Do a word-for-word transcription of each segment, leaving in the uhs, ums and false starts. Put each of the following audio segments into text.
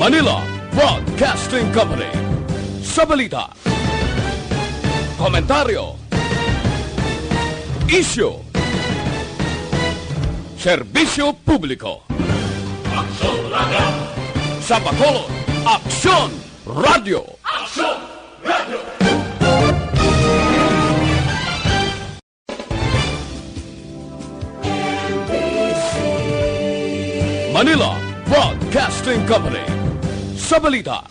Manila Broadcasting Company. Sa balita, komentaryo, isyu, serbisyo publiko. Aksyon Radio. Sa Bacolod, Aksyon Radio. Aksyon Radio. Manila Broadcasting Company. Sa balita,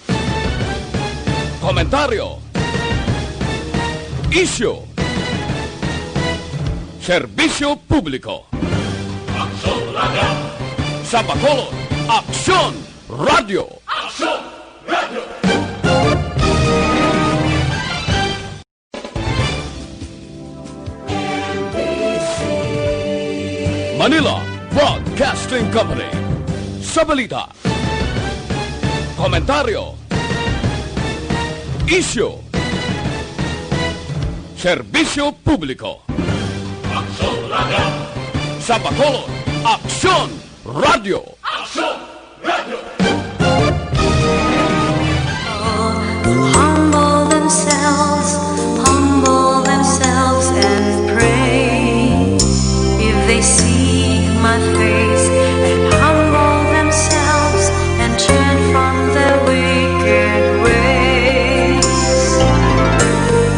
komentaryo, isyu, serbisyo publiko. Aksyon Radio. Sa Bacolod, Aksyon Radio. Aksyon Radio. Manila Broadcasting Company. Sa balita, komentaryo, isyu, serbisyo publiko. Aksyon Radio. Sa Bacolod, Aksyon Radio. Aksyon Radio. Humble themselves, humble themselves and pray. If they seek my face and humble themselves and turn from their wicked ways,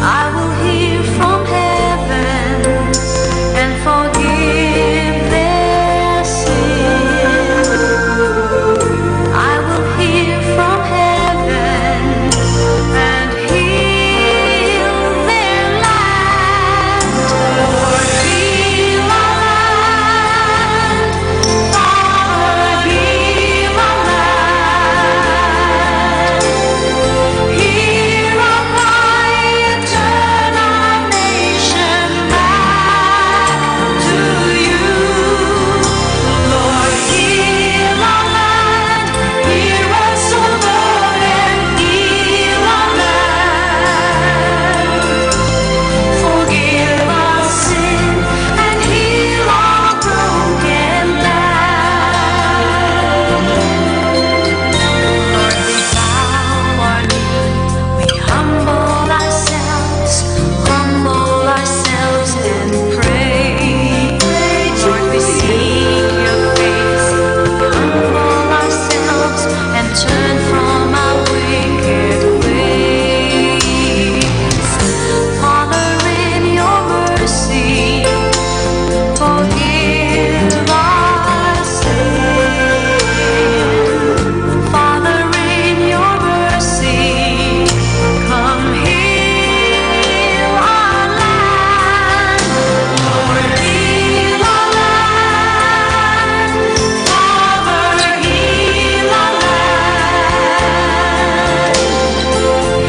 I will hear from heaven and forgive their sin. I will hear from heaven and heal their land. Lord, heal our land. Father, heal our land. Hear our cry and turn our nation back to you. Lord, heal our land. Hear us, O Lord, and heal our land. Forgive our sin and heal our broken land. Lord, we bow our knee, we humble ourselves, humble ourselves and pray. Lord, we seek your face, we humble ourselves and turn from our wicked ways. Father, in your mercy, forgive our sin. Father, in your mercy, come heal our land. Lord, heal our land. Father, heal our land.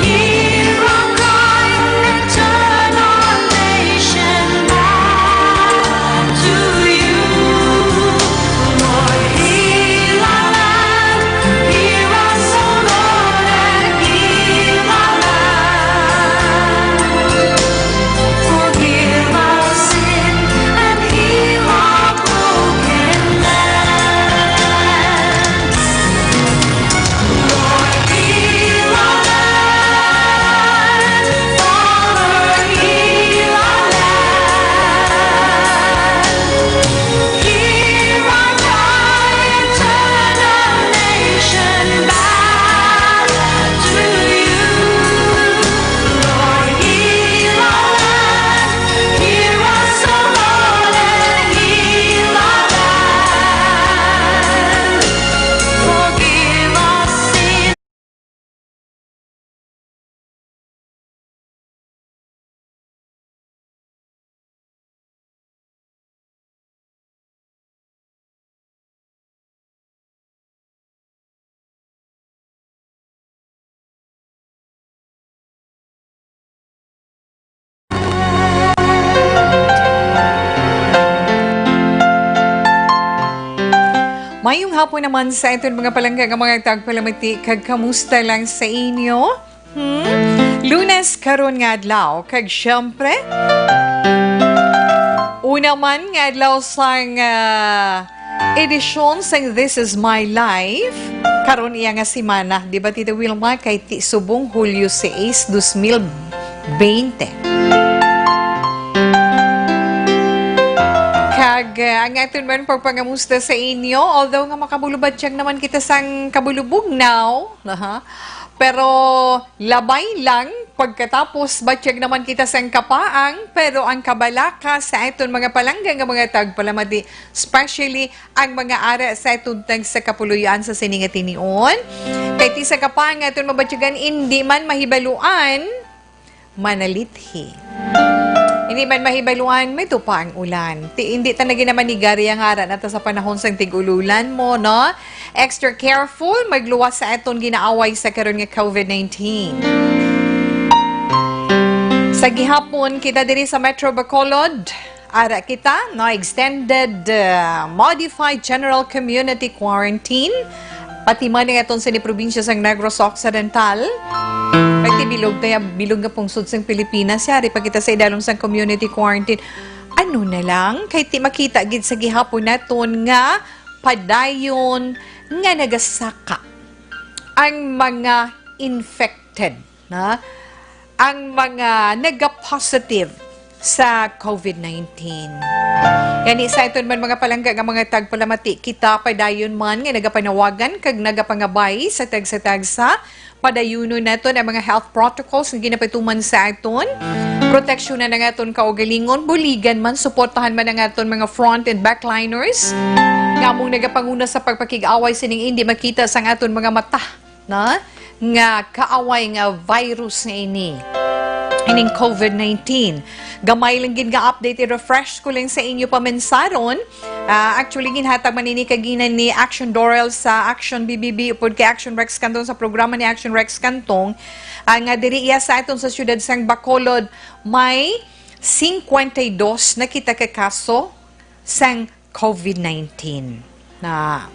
Hear our cry and turn our nation back to you. Lord, heal our land. Hear us, O Lord, and heal our land. Forgive our sin and heal our broken land. Lord, heal our land. Father, heal our land. Hear our cry and turn our nation back to you. Lord, heal our land. Hear us, O Lord, and heal our land. Forgive our sin. Mayong hapon naman sa aton mga palangga nga mga tagpalamati, kag kamusta lang sa inyo? Hmm? Lunes karon nga adlaw, kag syempre, una man nga adlaw sang, ah, edisyon sang This Is My Life. Karon iya nga semana, di ba, Tita Wilma? Kay ti subong Hulyo sais, dos mil bente. Kag, ah, ang aton man pagpangamusta sa inyo, although nga makabulubatyag naman kita sang kabulubugnaw, aha, pero labay lang pagkatapos, batyag naman kita sang kapaang, pero ang kabalaka sa aton mga palangga nga mga tagpalamati, especially ang mga ara sa aton tagsa ka puloy-an sa sini nga tinion. Kay ti sa kapaang nga aton mabatyagan, indi man mahibaluan, manalithi. Hindi man mahibaluan, may tupa ang ulan. Ti, hindi ta na ginamanigari ang ara na ta sa panahon sang tig-ululan mo, no? Extra careful, magluwas sa aton ginaaway sa karon nga covid nineteen. Sa gihapon, kita diri sa Metro Bacolod, ara kita, no, extended, uh, modified general community quarantine. Pati man ang aton sini probinsya sang Negros Occidental. Kay ti bilog kaya bilog nga pungsod sang Pilipinas, yari pa kita sa idalom sang community quarantine. Ano na lang, kay ti makita gid sa gihapon naton nga padayon nga nagasaka ang mga infected na ang mga nagapositive sa covid nineteen. Gani sa aton man mga palangga nga mga tagpalamati, kita padayon man nga nagapanawagan kag nagapangabay sa tagsa-tagsa. Padayunon naton ang mga health protocols nga ginapatuman sa aton. Proteksyonan ang aton kaugalingon, buligan man, suportahan man ang aton mga front and backliners nga among nagapanguna sa pagpakig-away sining indi makita sang aton mga mata na nga kaaway nga virus nga ini, ining covid nineteen. Gamay lang gid nga update, i-refresh ko lang sa inyo paminsaron. Ah, actually, ginhatag man ini kagina ni Action Dorel sa Action B B B upod kay Action Rex Cantong, sa programa ni Action Rex Cantong, ah, nga diri iya sa aton sa siyudad sang Bacolod may cincuenta y dos na kita ka kaso sang covid nineteen. Na,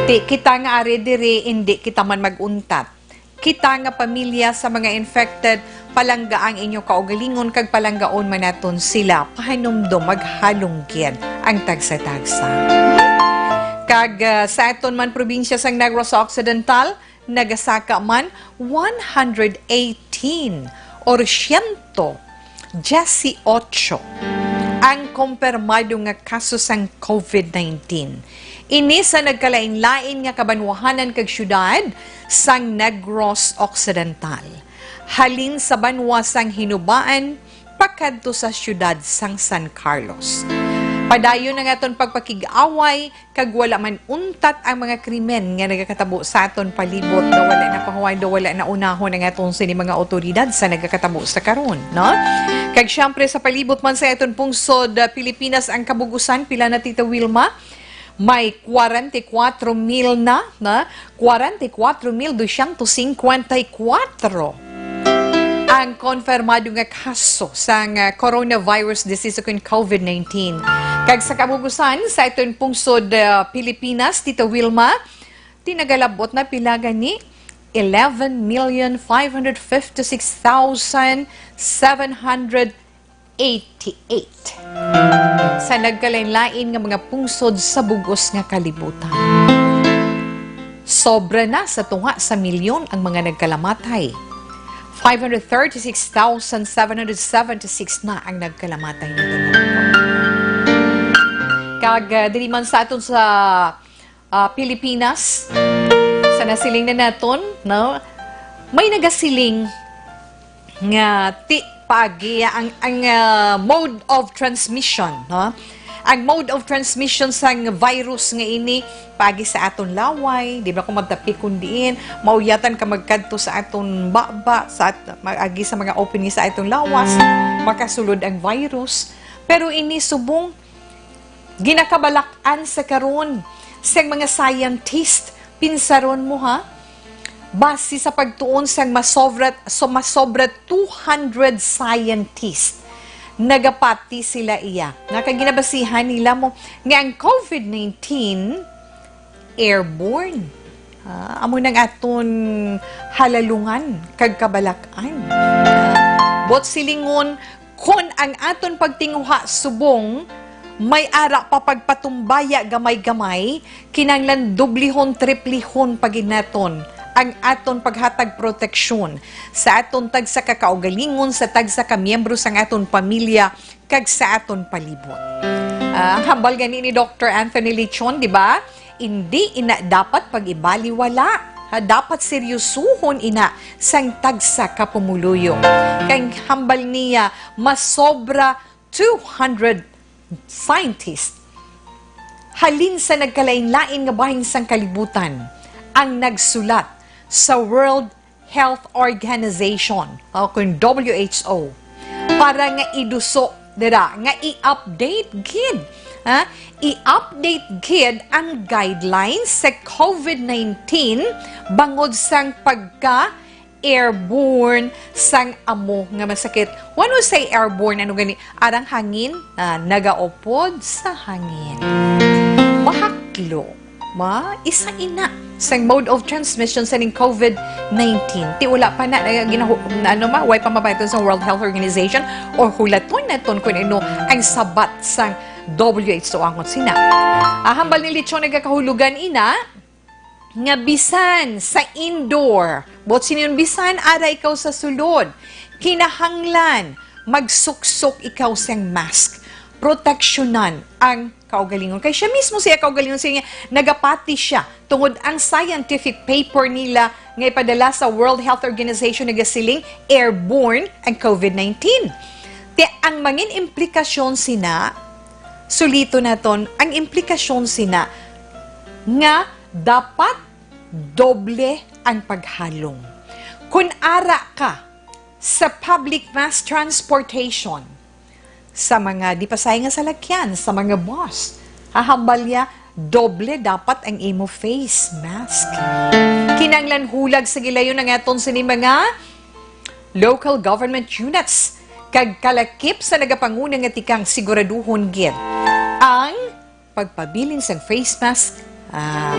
ti, kita nga ari diri, indi kita man mag-untat. Kita nga pamilya sa mga infected, palangga ang inyo kaugalingon kag palanggaon man naton sila. Pahanumdom, maghalong gid ang tagsa-tagsa. Kag, ah, sa aton man probinsya sang Negros Occidental, nagasaka man one hundred eighteen or siyento dieciocho ang kompirmado nga kaso sang covid nineteen. Ini sa nagkalain-lain nga kabanwahanan kag syudad sang Negros Occidental, halin sa banwa sang Hinubaan pakadto sa syudad sang San Carlos. Padayon ang aton pagpakig-away kag wala man untat ang mga krimen nga nagakatabo sa aton palibot, daw wala na pahuway, daw wala na unahon ang aton sini mga awtoridad sa nagakatabo sa karon, no? Kag siyempre, sa palibot man sa aton pungsod, ah, Pilipinas, ang kabug-usan, pila na, Tita Wilma? May kwarenta y kuatro mil na, na kwarenta y kuatro mil dosyentos singkwenta y kuatro ang konfirmado nga kaso sang, ah, coronavirus disease o kon covid nineteen. Kag sa kabug-usan, sa aton pungsod, ah, Pilipinas, Tita Wilma, ti nagalabot na pila gani? Eleven million five hundred fifty-six thousand seven hundred eighty-eight sa nagkalain-lain nga mga pungsod sa bug-os nga kalibutan. Sobra na sa tunga sa milyon ang mga nagkalamatay. Five hundred thirty-six thousand seven hundred seventy-six na ang nagkalamatay nito. Kag, ah, diri man sa aton sa, ah, Pilipinas, sa nasiling na naton, no? May nagasiling nga ti paagi ang, ang, ah, mode of transmission, no? Ang mode of transmission sang virus nga ini paagi sa aton laway, di ba, kung magtapikon diin, mauyatan ka magkadto sa aton baba, sa at-, maagi sa mga opening sa aton lawas, makasulod ang virus. Pero ini subong ginakabalak-an sa karon sang mga scientist, pinsaron mo, ha? Base sa pagtuon sang masobra, so masobra two hundred scientists, nagapati sila iya. Nga kay ginabasihan nila mo nga ang covid nineteen airborne. Ah, amo nang aton halalungan kag kabalak-an. Ah, buot silingon, kon ang aton pagtinguha subong May ara pa pagpatumbaya gamay-gamay, kinahanglan dublihon, triplihon pa gid naton ang aton paghatag proteksyon sa aton tagsa ka kaugalingon, sa tagsa ka miyembro sang aton pamilya, kag sa aton palibot. Ah, ang hambal gani ni Doktor Anthony Lechon, di ba? Indi ina dapat pag-ibaliwala. Ha, dapat seryosohon ina sang tagsa ka pumuluyo. Kay hambal niya, masobra two hundred scientists halin sa nagkalain-lain nga bahin sang kalibutan ang nagsulat sa World Health Organization, o kun W H O, para nga iduso dira, nga i-update gid, ha? I-update gid ang guidelines sa COVID nineteen bangod sang pagka airborne sang amo nga masakit. When we say airborne, ano gani? Arang hangin, ah, nagaupod sa hangin. Mahaklo, ma, isa ina sang mode of transmission sa ning COVID nineteen. Ti wala pa na, na, ginahu-, na ano ma, way pa mabaton sa World Health Organization or hulaton naton kung ano ang sabat sang W H O angot sina. Ah, hambal ni Lechon nagakahulugan ina, nga bisan sa indoor, buot sining bisan ara ikaw sa sulod, kinahanglan magsuksok ikaw sang mask. Proteksyonan ang kaugalingon. Kay siya mismo siya kaugalingon, siya niya, nagapati siya tungod ang scientific paper nila nga ipadala sa World Health Organization nagasiling airborne ang COVID nineteen. Ti ang mangin implikasyon sina, sulito naton, ang implikasyon sina nga dapat doble ang paghalong. Kun ara ka sa public mass transportation, sa mga di pasay nga salakyan, sa mga bus, hahambal niya, doble dapat ang imo face mask. Kinanglan hulag sa gilayon ang aton sini mga local government units kag kalakip sa nagapanguna nga tikang siguraduhon gid ang pagpabilin sang face mask, ah,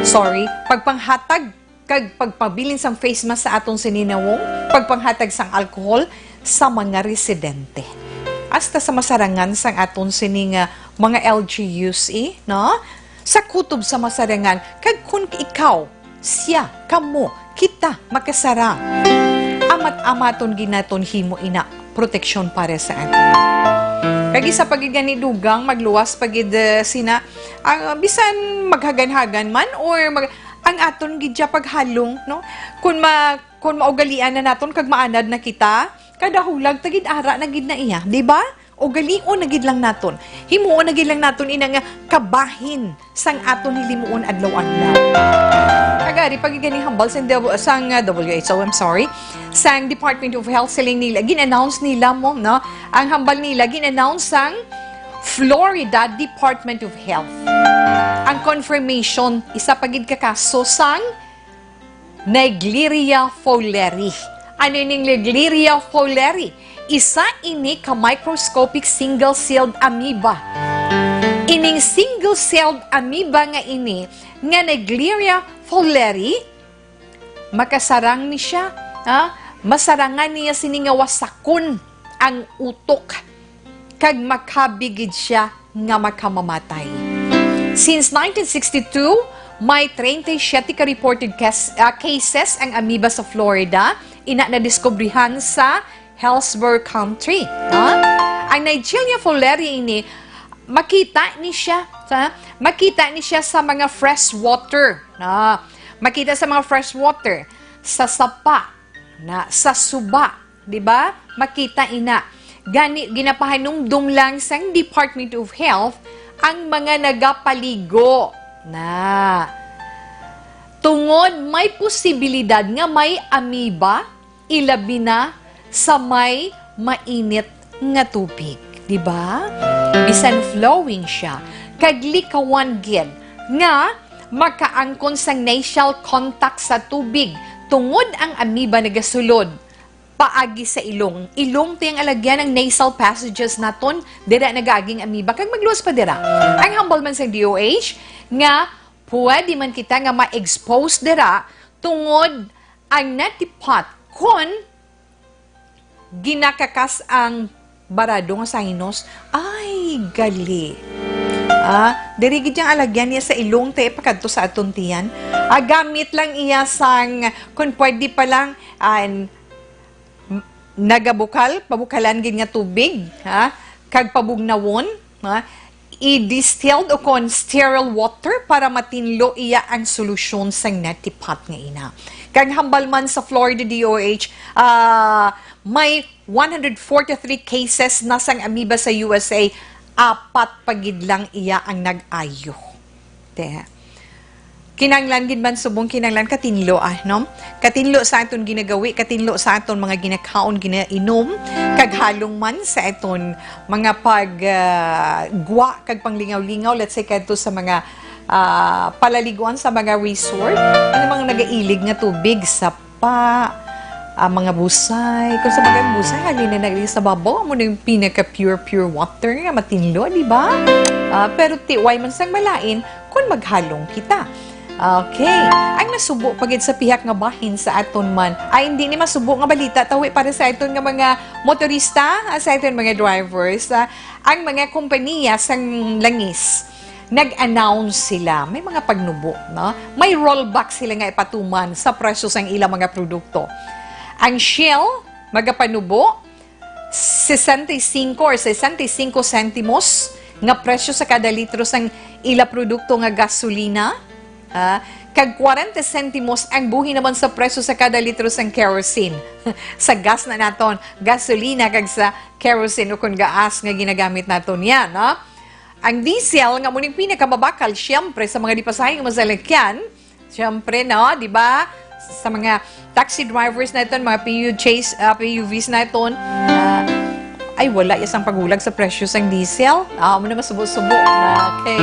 sorry, pagpanghatag kag pagpabilin sang face mask sa aton sini nawong, pagpanghatag sang alcohol sa mga residente. Hasta sa masarangan sang aton sini nga mga L G Us, eh, no? Sa kutob sa masarangan, kag kun ikaw, siya, kamo, kita, makasarang, amat-amaton gid naton himo ina proteksyon para sa aton. Kag isa pa gid gani dugang, magluwas pa gid, eh, sina, ang bisan maghagan-hagan man or mag-, ang aton gid siya paghalong, no? Kun ma-, kun maugalian na naton kag maanad na kita, kada hulag ta gid ara na gid na iya, di ba? Ugalion na gid lang naton. Himuon na gid lang naton ina nga kabahin sang aton hilimuon adlaw-adlaw. Kag ari pa gid gani hambal sang, sang, uh, W H O, I'm sorry, sang Department of Health, siling nila, gin-announce nila mo, no? Ang hambal nila, gin-announce sang Florida Department of Health. Ang confirmation, isa pa gid ka kaso sang Naegleria fowleri. Ano ining Naegleria fowleri? Isa ini ka microscopic single-celled amoeba. Ining single-celled amoeba nga ini, nga Naegleria fowleri, makasarang ni siya, ha? Masarangan niya sini nga wasakon ang utok, kag makabig gid siya nga makamamatay. Since nineteen sixty-two, may treinta y siete ka reported cas-, ah, cases ang amoeba sa Florida, ina nadiskubrihan sa Hillsborough County. Ha? Ang Naegleria fowleri ini, makita ni siya, ha? Makita ni siya sa mga fresh water. Ah, makita sa mga fresh water, sa sapa, na, sa suba, di ba? Makita ina. Gani, ginapahanumdom lang sang Department of Health ang mga nagapaligo na tungod may posibilidad nga may amoeba, ilabi na sa may mainit nga tubig, di ba? Bisan flowing siya, kag likawan gid nga makaangkon sang nasal contact sa tubig tungod ang amoeba nagasulod paagi sa ilong. Ilong ti ang alagyan ang nasal passages naton, dira nagaagi ang amoeba, kag magluwas pa dira. Ang hambal man sang D O H nga pwede man kita nga ma-expose dira tungod ang netipat kon ginakakas ang barado nga sinus. Ay, gali. Ah, diri gid yang alagyan niya sa ilong, te, pakadto sa aton tiyan. Ah, gamit lang iya sang, kung pwede pa lang, ah, n-, nagabukal, pabukalan gid nga tubig, ha? Kag pabugnawon, ha? I-distilled o kon sterile water para matinlo iya ang solusyon sang neti pot nga ina. Kag hambal man sa Florida D O H, ah, may one hundred forty-three cases na sang amoeba sa U S A, apat pa gid lang iya ang nag-ayo. Te. Kinahanglan gid man subong kinahanglan katinlo, ah, no? Katinlo sa aton ginagawi, katinlo sa aton mga ginakaon, ginainom, kag halong man sa aton mga pag, ah, gwa kag panglingaw-lingaw, let's say, kadto sa mga, ah, palaliguan sa mga resort, ang mga nagailig nga tubig sa pa, ah, mga busay. Kung sa bagay, ang busay, halin na nagli sa babaw, amo na yung pinaka-pure, pure water nga matinlo, di ba? Ah, pero ti, why man sang malain kung maghalong kita? Okay. Ang nasubo pa gid sa pihak nga bahin sa aton man, ay, hindi ni masubo nga balita, tawi para sa aton nga mga motorista, ah, sa aton mga drivers, ah, ang mga kompanya sang langis nag-announce sila, may mga pagnubo, no? May rollback sila nga ipatuman sa presyo sang ilang mga produkto. Ang Shell, magapanubo, sesenta y cinco or sesenta y cinco centimos nga presyo sa kada litro sang ila produkto nga gasolina, ah, kag kwarenta centimos ang buhi naman sa presyo sa kada litro sang kerosene. Sa gas na naton, gasolina kag sa kerosene o kon gaas nga ginagamit naton yan, no? Ang diesel nga amo ning pinakamabakal, siyempre, sa mga di pasahe nga masalakyan, siyempre, no, di ba? Sa mga taxi drivers naton, mga P U Js, ah, P U Vs naton, ah, ay, wala ya sang paghulag sa presyo sang diesel. Ah, amo na masubo-subo. Okay.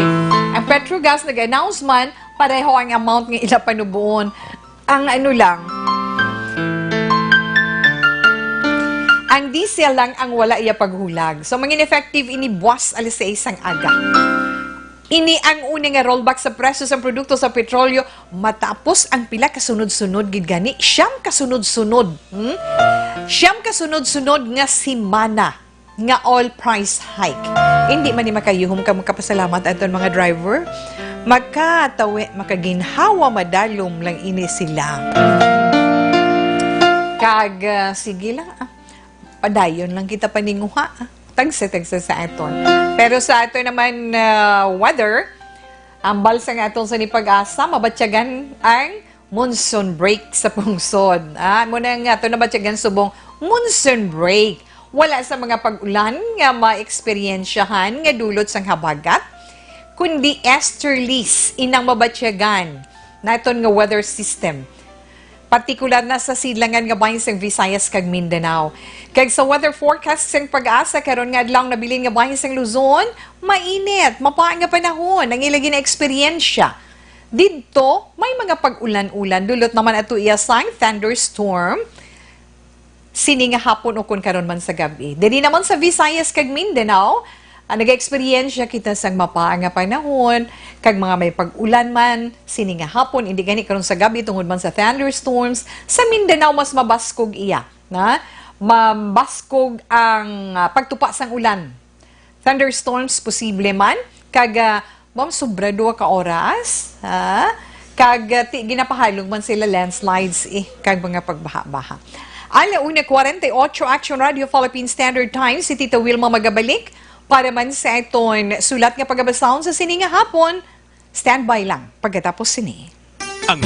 Ang Petrogas nag-announce man, pareho ang amount nga ila panuboon. Ang ano lang, ang diesel lang ang wala iya paghulag. So, mangin effective ini buwas alas sais sang aga. Ini ang una nga rollback sa presyo sa produkto sa petrolyo matapos ang pila ka sunod-sunod gid gani, siyam ka sunod-sunod. Hmm? Siyam ka sunod-sunod nga semana nga oil price hike. Hindi man ni makayuhom kag makapasalamat aton mga driver. Makatawi, makaginhawa, madalom lang ini sila. Kag, ah, sige lang, ah, padayon lang kita paninguha, ah. Tagsa-tagsa sa aton. Pero sa ato naman, ah, weather, ambal sa nga aton sa ni Pag-asa, mabatyagan ang monsoon break sa pungsod. Ah, mo na nga ato nabatyagan subong monsoon break. Wala sa mga pag-ulan nga maeksperiensyahan nga dulot sang habagat, kundi easterlies inang mabatyagan naton nga weather system. Partikular na sa sidlangan nga bahin sang Visayas kag Mindanao. Kag sa weather forecast sang Pag-asa karon nga adlaw nabilin nga bahin sang Luzon, mainit, mapaa nga panahon ang ila gina-eksperyensya. Didto, may mga pag-ulan-ulan. Dulot naman ato iya sang thunderstorm sini nga hapon ukon karon man sa gab-i. Diri naman sa Visayas kag Mindanao, ah, nag-eksperyensya kita sang mapaa nga panahon, kag mga may pag-ulan man sini nga hapon, indi gani karon sa gab-i tungod man sa thunderstorms. Sa Mindanao, mas mabaskog iya, na mabaskog ang, ah, pagtupa sang ulan. Thunderstorms posible man, kag, ah, ma'am, sobra duha ka oras, ha? Kag, ah, ti-, ginapahalong man sila landslides, eh, kag mga pagbaha-baha. Ala una kwarenta y ocho, Action Radio Philippine Standard Time, si Tita Wilma magabalik para man sa aton sulat nga pagabasahon sa sini nga hapon. Standby lang pagkatapos sini. Ang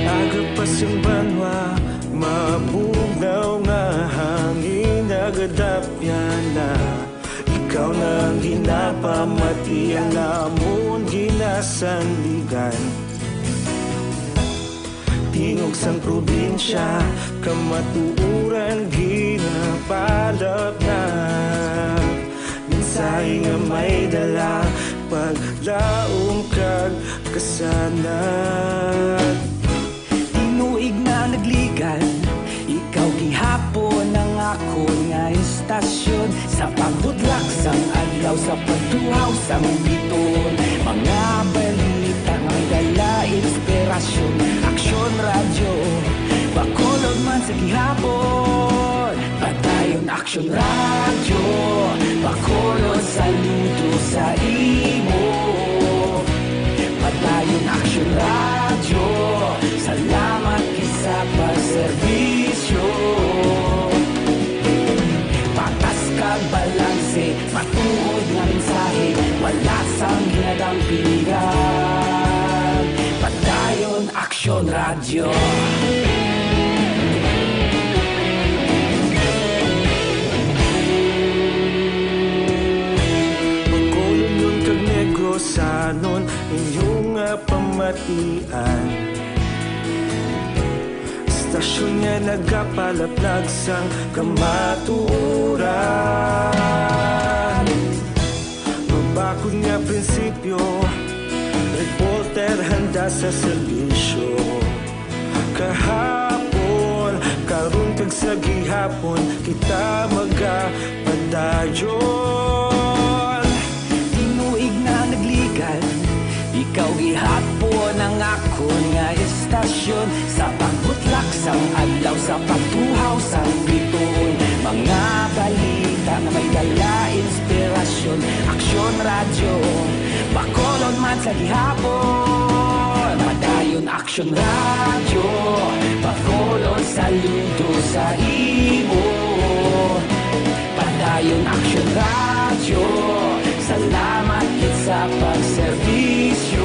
Aga pa sing banwa, mabugnaw nga hangin nagadapyan na. Ikaw na ang ginapamati, ang amon ginasandigan. Tingog sang probinsya, kamatuoran ginapalapnap. Mensahe nga may dala, paglaom kag kasanag. Tinuig na nagligad, Butlak sang adlaw sa pagtuhaw sang biton. Mga balita nga may dala inspirasyon. Aksyon Radyo, Bacolod man sa gihapon. Padayon Aksyon Radyo, Bacolod saludo sa imo. Padayon Aksyon Radyo, salamat gid sa pagserbisyo. Patas kag balanse, matuod nga mensahe, wala sang ginadampigan. Padayon Aksyon Radyo. Bacolodnon kag Negrosanon, inyo nga pamatian. Istasyon nga nagapalaplag sang kamatuoran. Mabakod nga prinsipyo, reporter handa sa serbisyo. Kahapon, karon kag sa gihapon, kita magapadayon. Tinuig na nagligan, ikaw gihapon ang akon nga istasyon. Sa pagbutlak sang adlaw, sa pagtuhaw sang bituon, mga balita nga may dala inspirasyon. Aksyon Radyo, Bacolod man sa gihapon. Padayon Aksyon Radyo, Bacolod saludo sa imo. Padayon Aksyon Radyo, salamat gid sa pagserbisyo.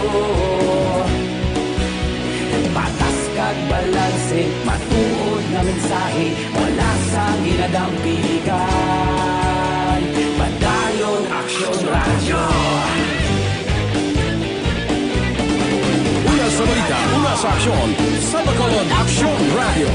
Patas kag balanse, matuod nga mensahe, wala sang ginadampigan. Padayon Aksyon Radyo. Una sa balita, una sa aksyon, sa Bacolod Aksyon Radyo.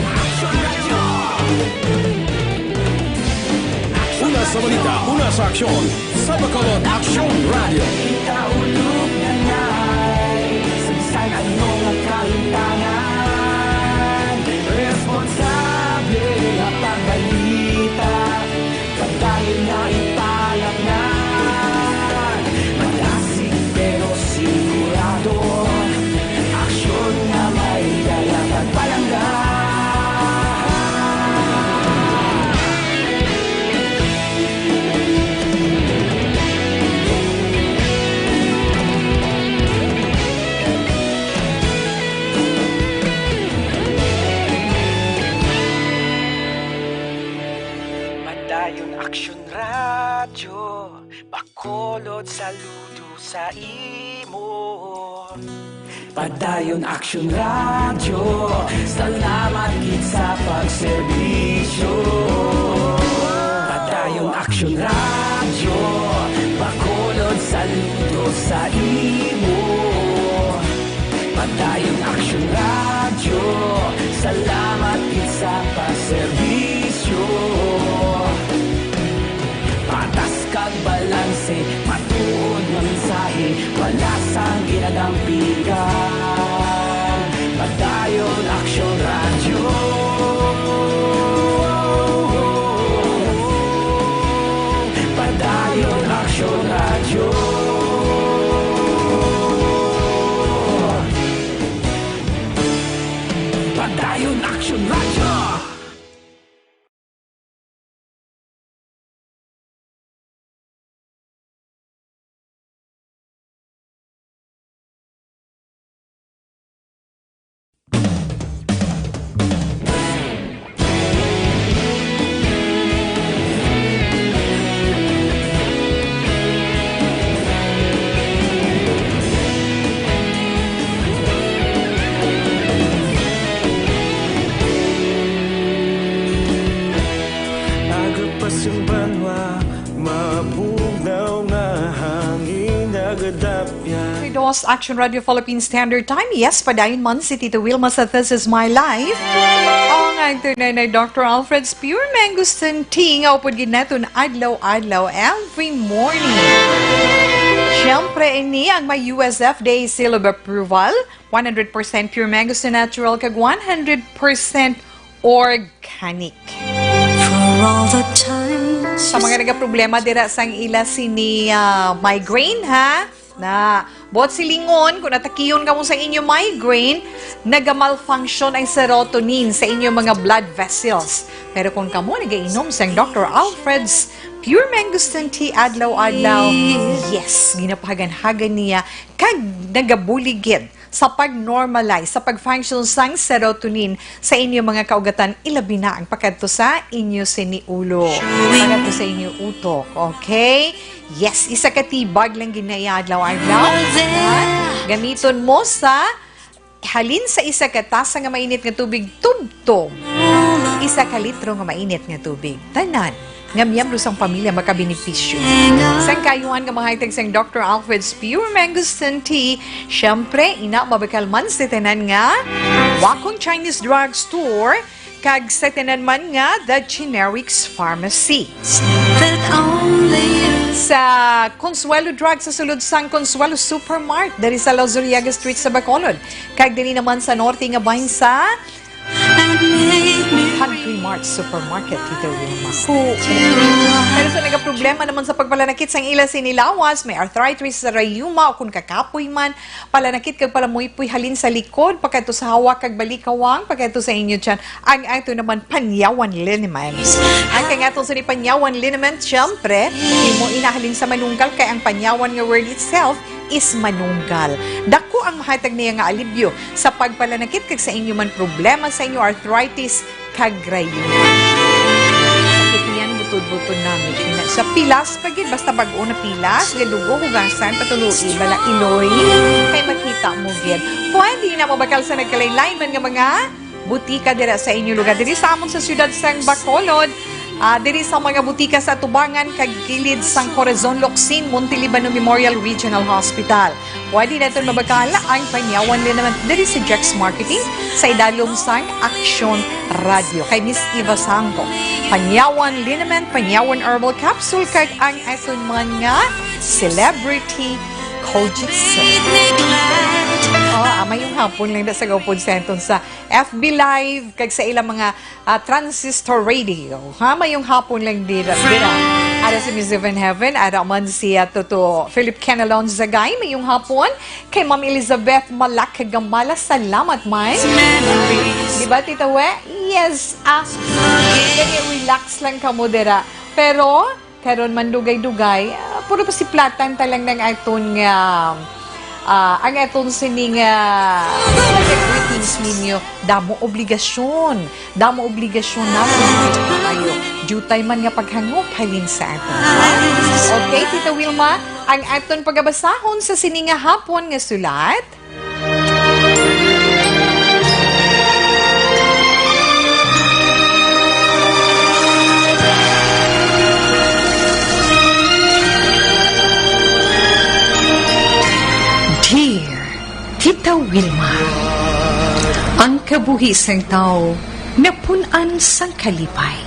Una sa balita, una sa aksyon, sa Bacolod Aksyon Radyo. Kita ulog na nay, sa bisan ano nga kahimtangan, responsable nga pagbalita. Padayon na ipalapnan. Madasig pero sigurado. Aksyon nga may dala kag palangga. Padayon Aksyon Radyo, Bacolod saludo sa imo. Padayon Aksyon Radyo, salamat gid sa pagserbisyo. Padayon Aksyon Radyo, Bacolod saludo sa imo. Padayon Aksyon Radyo, salamat gid sa pagserbisyo. Patas kag balanse, matuod nga mensahe, wala sang ginadampigan. Padayon Aksyon Radyo. Padayon Aksyon Radyo. Padayon Aksyon Radyo. Agapas ang banwa, mabugnaw nga hangin nagadapya. Dos Action Radio Philippine Standard Time. Yes, padayon man si Tito Wilma sa This Is My Life. Ang nga internet na Doctor Alfred's Pure Mangosteen Tea nga upod gid naton adlaw-adlaw, every morning. Siyempre, ini ang may U S F Day Seal of Approval, one hundred percent pure mangosteen natural, kag one hundred percent organic. For All the time. Sa mga nagaproblema dira sang ila sini, ah, migraine, ha? Na, buot silingon, kung natakion kamo sa inyo migraine, nagamalfunction ang serotonin sa inyo mga blood vessels. Pero kung kamo nagainom sang Doctor Alfred's Pure Mangosteen Tea adlaw-adlaw, yes, ginapahagan-hagan niya kag nagabulig gid sa pag-normalize sa pag-function sang serotonin sa inyo mga kaugatan, ilabi na ang pakadto sa inyo sini ulo, pakadto sa inyo utok, okay? Yes, isa ka tea bag lang gid na iya adlaw-adlaw. At gamiton mo sa halin sa isa ka tasa nga mainit nga tubig tubtob isa ka litro nga mainit nga tubig. Tanan nga miyembro sang pamilya makabenepisyo sang kaayuhan nga mahatag sang Doctor Alfred's Pure Mangosteen Tea. Siyempre, ina, mabakal man sa tanan nga Wacom Chinese Drugstore kag sa tanan man nga The Generics Pharmacy. That only you Sa Consuelo Drug sa sulod sang Consuelo Supermart, diri sa Lozuriaga Street sa Bacolod. Kag diri naman sa norte nga bahin sa Country Mart Supermarket, Tito Wilma. Oo. Pero sa nagaproblema naman sa pagpalanakit sang ila sini lawas, may arthritis, rayuma, o kung kakapoy man, palanakit kag palamuypoy halin sa likod, pakadto sa hawak kag balikawang, pakadto sa inyo tiyan. Ang ato naman panyawan liniment. Ang kay ato sini panyawan liniment, siyempre, imo ina halin sa manunggal kay ang panyawan nga word itself is manunggal. Dako ang mahatag niya nga alibyo sa pagpalanakit kag sa inyo man problema sa inyo arthritis kag rayuma. Sakit niyan, butod-butod namin. Sa pilas pa gid, basta bag-o na pilas, gadugo, hugasan, patuloi, bala iloy, kay makita mo gid. Pwede na mabakal sa nagkalain-lain man nga mga butika dira sa inyo lugar. Diri sa amon sa siyudad sang Bacolod, ah, diri sa mga butika sa atubangan kag kilid sang Corazon Locsin, Monte Libano Memorial Regional Hospital. Pwede naton mabakal ang Panyawan Liniment diri sa Jex Marketing sa idalom sang Aksyon Radio kay Miss Eva Sangco. Panyawan Liniment, Panyawan Herbal Capsule, kag ang aton man nga Celebrity Kojic Soap. Oh, ah, mayong hapon lang na sa gaupod sa aton sa F B Live, kag sa ilang mga, ah, transistor radio. Ha, mayong hapon lang dira, dira. Ara si Miss Evan Heaven, ara man si, ah, Toto Philip Kenalon Zagay, mayong hapon. Kay Ma'am Elizabeth Malak Gamala, salamat man. Di ba, Tita We? Yes, ah, gani, relax lang kamo dira. Pero, karon man dugay-dugay, ah, puro pa si platan ta lang ng aton nga, ah, ang aton sining, ah, mga greetings ninyo. Damo obligasyon. Damo obligasyon natin tayo. Diutay man nga paghangop halin sa aton. Okay, Tita Wilma, ang aton pagabasahon sa sini nga hapon nga sulat. Dear Tita Wilma, ang kabuhi sang tawo napun-an sang kalipay,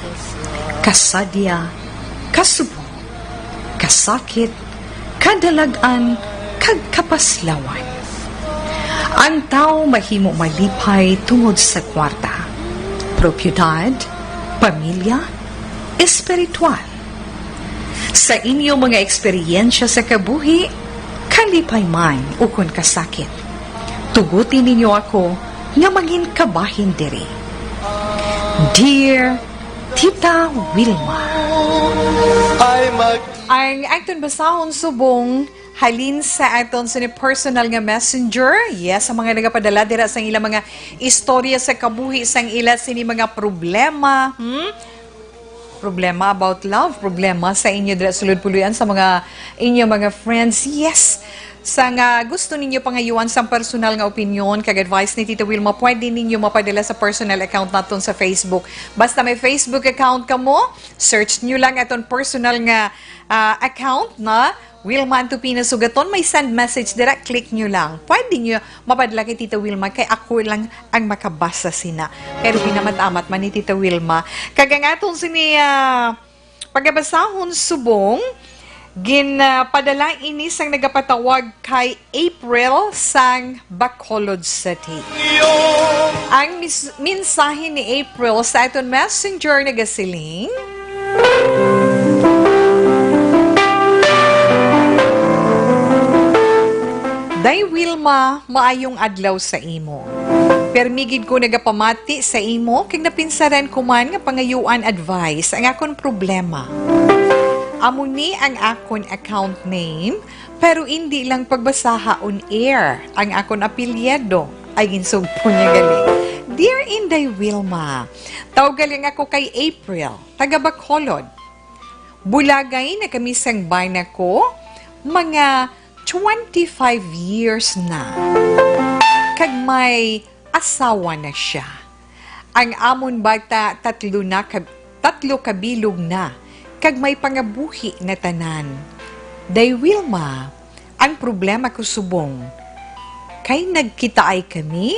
kasadya, kasubong, kasakit, kadalag-an, kag kapaslawan. Ang tawo mahimo malipay tungod sa kwarta, propiedad, pamilya, espiritual. Sa inyo mga eksperyensya sa kabuhi, kalipay man ukon kasakit, tuguti ninyo ako nga mangin kabahin diri. Dear Tita Wilma. Ay mag- Ang aton basahon subong halin sa aton sa personal nga messenger. Yes, ang mga nagapadala dira sa ilang mga istorya sa kabuhi, sang ila sini mga problema. Hmm? Problema about love, problema sa inyo dira sulod puloy-an sa mga inyo mga friends. Yes. Sa nga gusto ninyo pangayuan sang personal nga opinyon kag advice ni Tita Wilma, pwede ninyo mapadala sa personal account naton sa Facebook. Basta may Facebook account kamo, search nyo lang aton personal nga, ah, account na Wilma Antupina Sugaton. May send message dira, click nyo lang. Pwede nyo mapadala kay Tita Wilma kay ako lang ang makabasa sina. Pero ginamat-amat man ni Tita Wilma. Kag ang aton sini, ah, pagabasahon subong, gin, ah, padala ini sang nagapatawag kay April sang Bacolod City. Ang mis-, mensahe ni April sa aton messenger, nagasiling, Day Wilma, maayong adlaw sa imo. Permi gid ko nagapamati sa imo kag napinsaran ko man nga pangayuan advice ang akon problema. Amo ni ang akon account name, pero indi lang pagbasaha on air ang akon apelyido. Ay, ginsugpo niya gali. Dear Inday Wilma, tawag gali ako kay April, taga Bacolod. Bulagay na kami sang bana ko, mga twenty-five years na. Kag may asawa na siya. Ang amon bata, tatlo na ka, tatlo ka bilog na, kag may pangabuhi na tanan. Day Wilma, ang problema ko subong, kay nagkitaay kami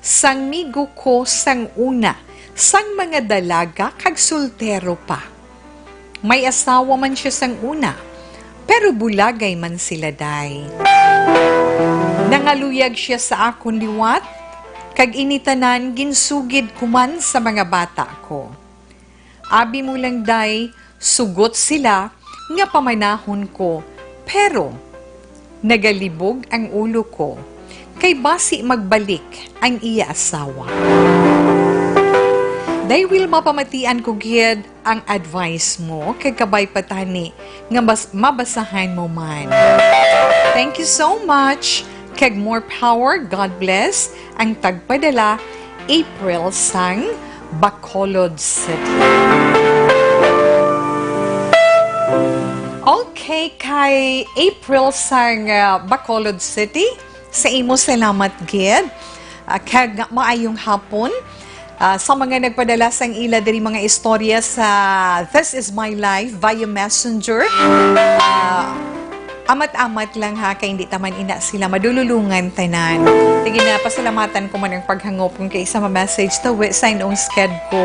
sang migo ko sang una, sang mga dalaga kag soltero pa. May asawa man sia sang una, pero bulagay man sila, day. Nangaluyag sia sa akon liwat, kag ini tanan ginsugid ko man sa mga bata ko. Abi mo lang, day, sugot sila nga pamanahon ko, pero nagalibog ang ulo ko, kay basi magbalik ang iya asawa. Day Wilma, pamatian ko gid ang advice mo, kag kabay pa tani nga mas mabasahan mo man. Thank you so much, kag more power, God bless, ang tagpadala, April sang Bacolod City. Okay, kay April sang, ah, Bacolod City, sa imo salamat gid. Ah, kag maayong hapon. Ah, sa mga nagpadala sang ila diri mga istorya sa This Is My Life via Messenger, ah, amat-amat lang ha, kay hindi taman ina sila madululungan tanan. Sige na, pasalamatan ko man ang paghangop kung kay isa ma-message ta, we, sign on sked ko.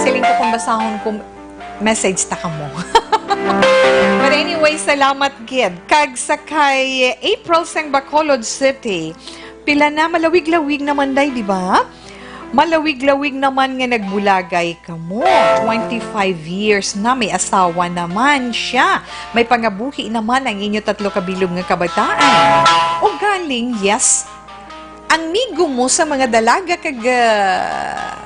Siling ko kung basahon ko, message ta kamo. But anyway, salamat gid. Kag sa kay April sang Bacolod City, pila na, malawig-lawig naman, day, di ba? Malawig-lawig naman nga nagbulagay kamo. Twenty-five years na, may asawa naman siya. May pangabuhi naman ang inyo tatlo ka bilog nga kabataan. O galing, yes, ang migo mo sa mga dalaga kag, ah,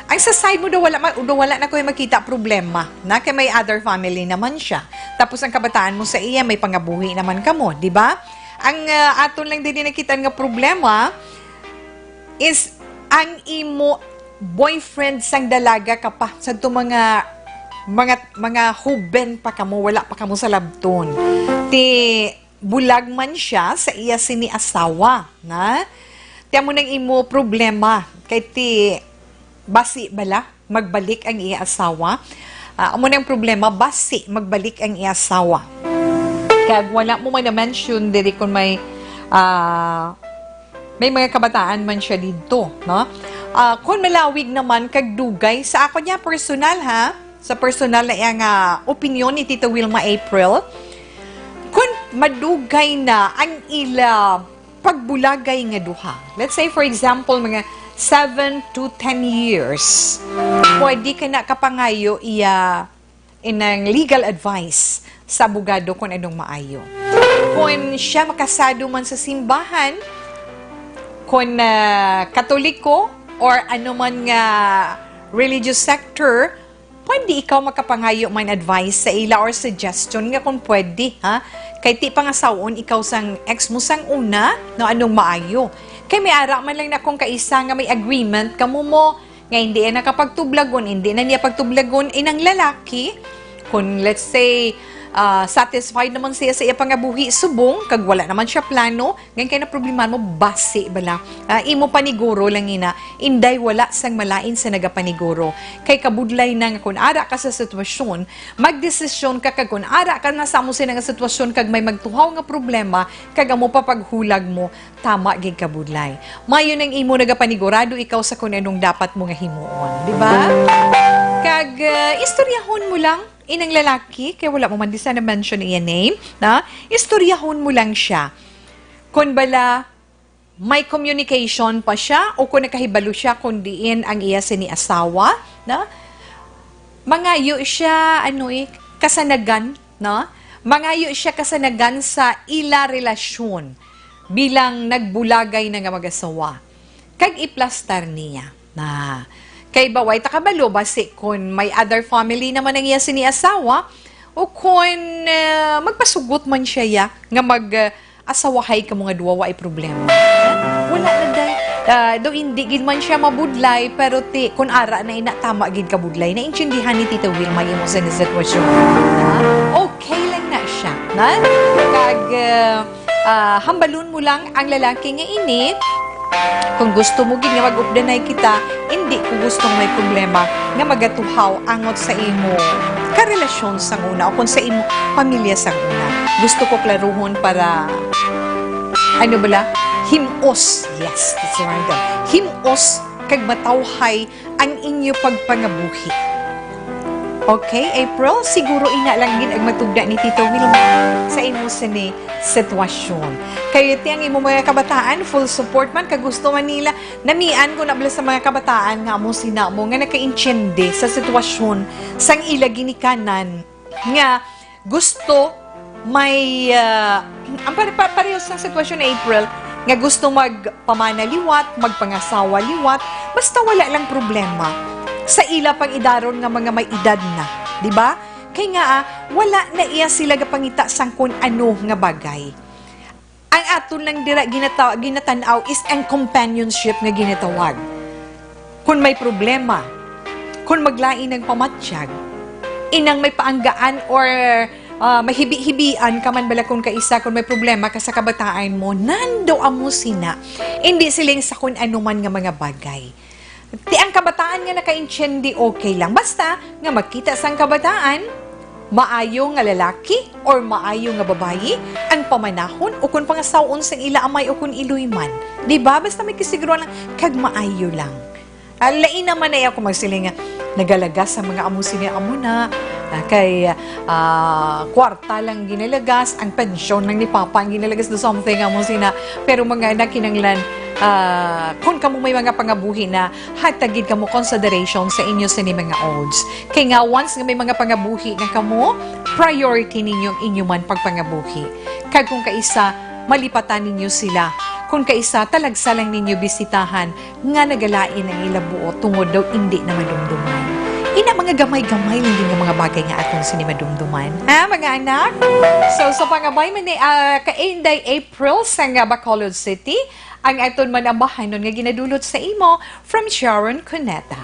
ang sa side mo daw wala ma-, daw wala na ko'y makita problema na kay may other family naman siya. Tapos ang kabataan mo sa iya may pangabuhi naman kamo, di ba? Ang, ah, aton lang din nakita nga problema is ang imo boyfriend sang dalaga ka pa, sa to mga, mga, mga huben pa kamo, wala pa kamo sa labton. Ti bulag man siya sa iya sini asawa, na? Ti amo nang imo problema, kay ti basi bala magbalik ang iya asawa. Ah, amo nang problema, basi magbalik ang iya asawa. Kag wala mo man na-mention diri kung may, ah, may mga kabataan man siya didto, no? Ah, kung malawig naman kag dugay, sa ako niya personal, ha, sa personal na iya nga opinyon ni Tita Wilma April, kung madugay na ang ila pagbulagay nga duha, let's say, for example, mga seven to ten years, pwede ka na kapangayo iya inang legal advice sa abogado kung anong maayo. Kung siya makasado man sa simbahan, kung, ah, Katoliko or ano man nga religious sector, pwede ikaw makapangayo man advice sa ila or suggestion nga kung pwede, ha? Kay ti pangasaw-on ikaw sang ex mo sang una, no, anong maayo. Kay may ara man lang na kung kaisa nga may agreement kamo mo, nga hindi na nakapagtublagon, hindi na niya pagtublagon, inang lalaki, kung, let's say, ah, satisfied naman siya sa iya pangabuhi subong, kag wala naman siya plano, ngan kay na problema mo, basi bala. Ah, imo paniguro lang ina, inday wala sang malain sa nagapaniguro. Kay kabudlay na nga kung ara ka sa sitwasyon, magdesisyon ka, kag kung ara ka na sa amo sina nga sitwasyon, kag may magtuhaw nga problema, kag amo pa paghulag mo, tama gid ka budlay. Mayo nang imo nagapanigurado ikaw sa kung anong dapat mo nga himuon, di ba? Kag, ah, istoryahon mo lang inang lalaki, kay wala mo man di sana mention iya name, na? Istoryahon mo lang siya. Kung bala, may communication pa siya, o kung nakahibalo siya kung diin ang iya sini asawa, na? Mangayo siya, ano eh, kasanagan, no? Mangayo siya kasanagan sa ila relasyon. bilang nagbulagay na nga mag-asawa, kag iplastar niya na kay baway ta kabalo basi kon may other family naman ang iya sini asawa, o kon, ah, magpasugot man siya ya nga mag, ah, asawahay kamo nga duwa, wa ay problema. Wala na, day. Ah, daw hindi gid man siya mabudlay, pero ti, kun ara na ina, tama gid ka budlay. Naintindihan ni Tita Wilma yung sa sitwasyon. Ha? Okay lang na siya, na? Kag, ah, ah, hambalon mo lang ang lalaki nga ini, kung gusto mo gid nga mag-updanay kita, hindi ko gusto nga may problema nga magatuhaw angot sa imo karelasyon sang una o kung sa imo pamilya sang una. Gusto ko klaruhon para, ano bala? Himos. Yes, that's the right term. Himos kag matawhay ang inyo pagpangabuhi. Okay, April, siguro ina lang gid ang matugda ni Tito Wilma sa imo sini sitwasyon. Kayo ti ang imo mga kabataan, full support man, kagusto man nila, namian ko na bala sa mga kabataan nga amo sina mo nga nakaintiende sa sitwasyon sang ila ginikanan nga gusto may, ah, ang pare-, pa-, pareho sa sitwasyon ni April, nga gusto magpamana liwat, magpangasawa liwat, basta wala lang problema sa ila pang idaron nga mga may edad na, di ba? Kay nga, ah, wala na iya sila gapangita sang kun ano nga bagay. Ang aton lang dira ginata-, ginatan-aw is ang companionship nga ginatawag. Kun may problema, kun maglain ang pamatyag, inang may paanggaan or, ah, mahibi-hibian ka man bala kun kaisa, kun may problema ka sa kabataan mo, nando amo sina. Hindi siling sa kun ano man nga mga bagay. Ti ang kabataan nga nakaintindi, okay lang. Basta nga makita sang kabataan, maayo nga lalaki or maayo nga babayi ang pamanahon o kon pangasawon sang ila amay o kon iloy man. Di ba? Basta may kasiguruhan lang, kag maayo lang. Ah, lain naman na ako magsiling nga nagalagas sa mga amo sini amo na, ah, kay, ah, kwarta lang ginalagas, ang pensyon lang ni Papa ang ginalagas, do something amo sina. Pero mga anak, kinanglan, ah, kung kamo may mga pangabuhi na, hatag gid kamo consideration sa inyo sini mga olds. Kay nga, once nga may mga pangabuhi na kamo, priority ninyo ang inyo man pagpangabuhi. Kag kung kaisa, malipatan ninyo sila. Kung kaisa, talagsa lang ninyo bisitahan nga nagalain ang ila buot tungod daw indi na madumduman. Ina, mga gamay-gamay lang din nga mga bagay nga aton sini madumduman. Ha, mga anak? So, sa pangabay man ni, ah, ka Inday April sa nga Bacolod City, ang aton man ambahanon nga ginadulot sa imo from Sharon Cuneta.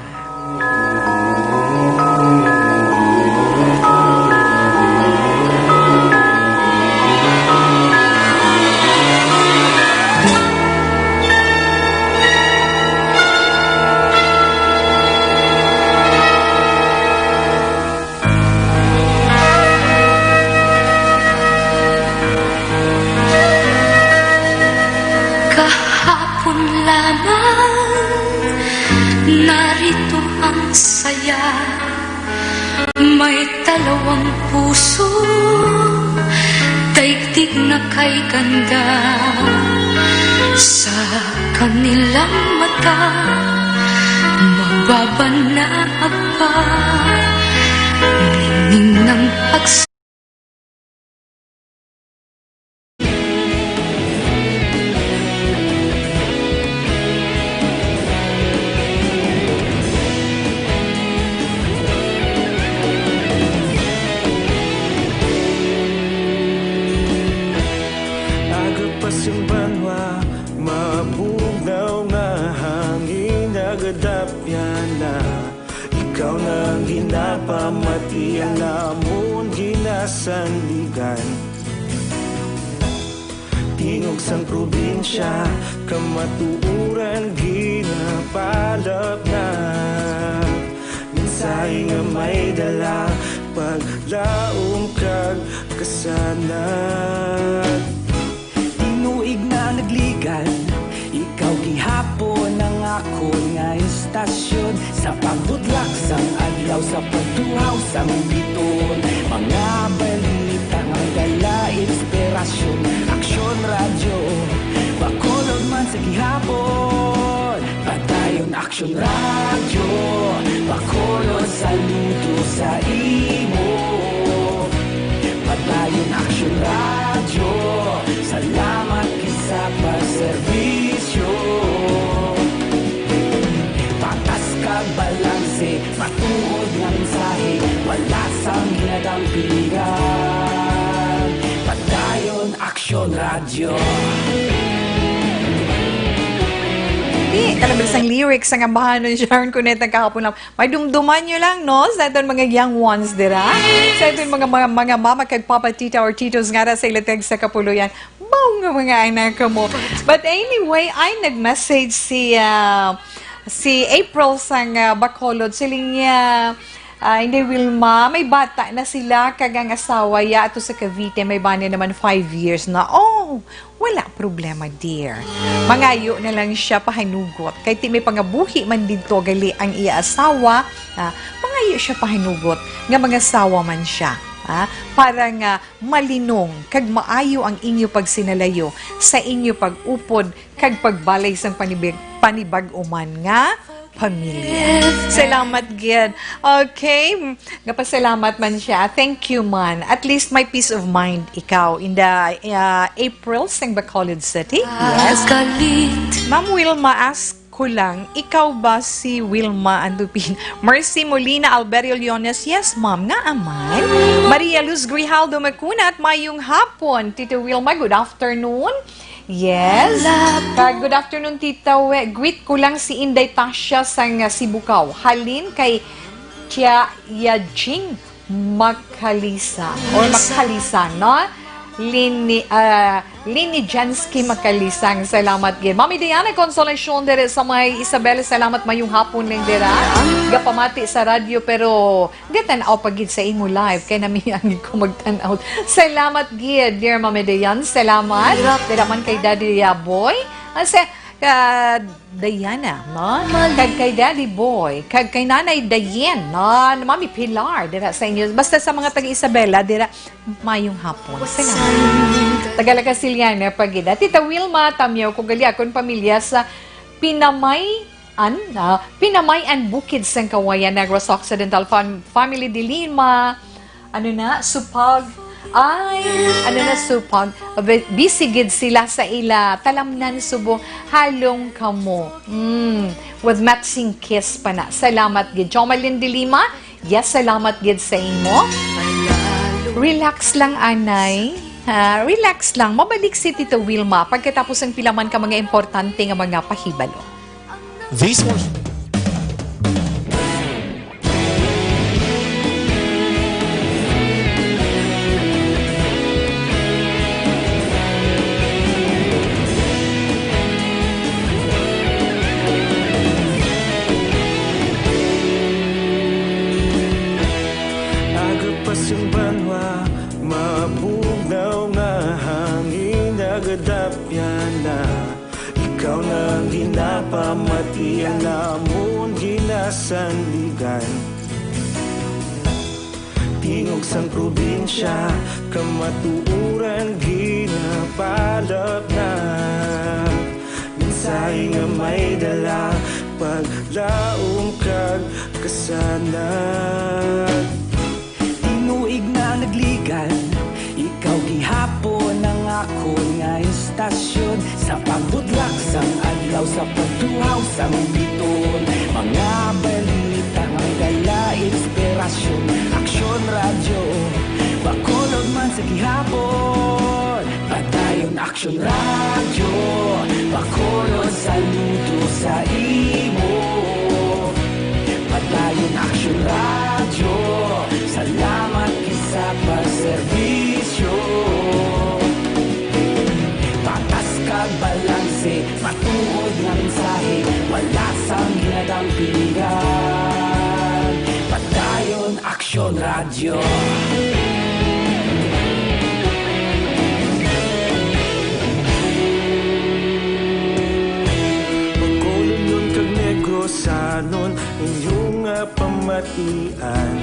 Kahapon lamang, narito ang saya. May dalawang puso, daigdig na kay ganda. Sa kanilang mata, mababa na agpa, ningning ng pagsa- Aga pa sing banwa, mabugnaw nga hangin, nagadapyan na. Ikaw na ang ginapamati, ang amon ginasandigan. Tingog sang probinsya, kamatuoran ginapalap na. Mensahe nga may dala, paglaom kag kasanag. Tinuig na nagligad, ikaw gihapon ang akon nga istasyon. Sa pagbutlak sang adlaw, sa pagtuhaw sang biton, mga balita nga dala inspirasyon. Aksyon Radyo Bacolod man sa gihapon. Padayon Aksyon Radyo Bacolod, saludo sa imo. Padayon Aksyon Radyo, salamat gid sa Radyo. Di, kalabas ang lyrics ang ambahanon, Sharon Cuneta, kahapon lang. May dumduman nyo lang, no? Sa aton mga young ones, dira? Sa aton mga, mga, mga mama kag papa, tita or titos nga ra sa ilatag sa kapuloyan. Mao nga mga anak mo. But anyway, ay nag-message si, ah, si April sang, ah, Bacolod. Siling niya, ah, "Hindi, Wilma, may bata na sila, kag ang asawa ya ato sa Cavite, may bana naman five years na." Oh, wala problema, dear. Mangayo na lang siya pahanugot. Kay ti may pangabuhi man didto gali ang iya asawa, ah, mangayo siya pahanugot nga mangasawa man siya, ah, para nga malinong kag maayo ang inyo pagsinalayo sa inyo pag-upod kag pagbalay sang panibig-, panibag-o man nga pamilya. Salamat gid. Okay, gapasalamat man siya. Thank you man. At least may peace of mind ikaw in the, uh, April sang Bacolod City. Yes. Ma'am Wilma ask ko lang, ikaw ba si Wilma Andupin? Mercy Molina Alberio Leones, yes, ma'am, nga aman. Maria Luz Grijaldo Makunat, mayong hapon. Tito Wilma, good afternoon. Yes. Kag good afternoon, Tita We. Greet ko lang si Inday Tasha sang, ah, Sibukaw. Halin kay Tia Yajing Makalisa. Or Makalisa, no? Lini, ah, Lini Jansky Makalisang. Salamat gid. Mami Diana Consolacion dere sa may Isabela. Salamat, mayong hapon ning dira. Gapamati sa radyo pero gatan-aw pa gid sa imo live kay namiangi ko magtan-aw. Salamat gid, dear Mami Diane. Salamat. Dira man kay Daddy, ah, Boy. Ah, sa, ah, Diana, no? Kag kay Daddy Boy, kag kay Nanay Diane, no? Mami Pilar, dira sa inyo. Basta sa mga taga Isabela, dira, mayong hapon. Salamat. Taga La Casillana pa gid. Tita Wilma, tamyaw ko gali akon pamilya sa Pinamay-an, ah, Pinamay-an, Bukid sang Kawayan, Negros Occidental, fam-, family de Lima, ano na, Supag. Ay, ano na, Supag. Bi-, busy gid sila sa ila talamnan subong halong kamo. Mm, with matching kiss pa na. Salamat gid. Jomalyn de Lima, yes, salamat gid sa imo. Relax lang, anay. Ha, relax lang. Mabalik si Tito Wilma pagkatapos ang pila man ka mga importante nga mga pahibalo. This was Agapas ang banwa, mabugnaw nga hangin, nagadapyan na. Ikaw na ang ginapamatian namon, ginasandigan. Tingog sang probinsya, kamatuoran ginapalapnag. Mensahe nga may dala, paglaom kag kasanag. Tinuig na nagligan, ikaw gihapon ang akon nga istasyon. Sa pagbutlak sang adlaw, sa pagtuhaw sang bituon, mga balita may dala inspirasyon. Aksyon Radyo, Bacolod man sa gihapon. Padayon Aksyon Radyo, Bacolod, saludo sa imo. Padayon Aksyon Radyo, salamat gid sa pagserbisyo. Patas kag balanse, matuod nga mensahe, wala sang ginadampingan. Padayon Aksyon Radyo. Bacolodnon kag Negrosanon, inyo nga pamatian.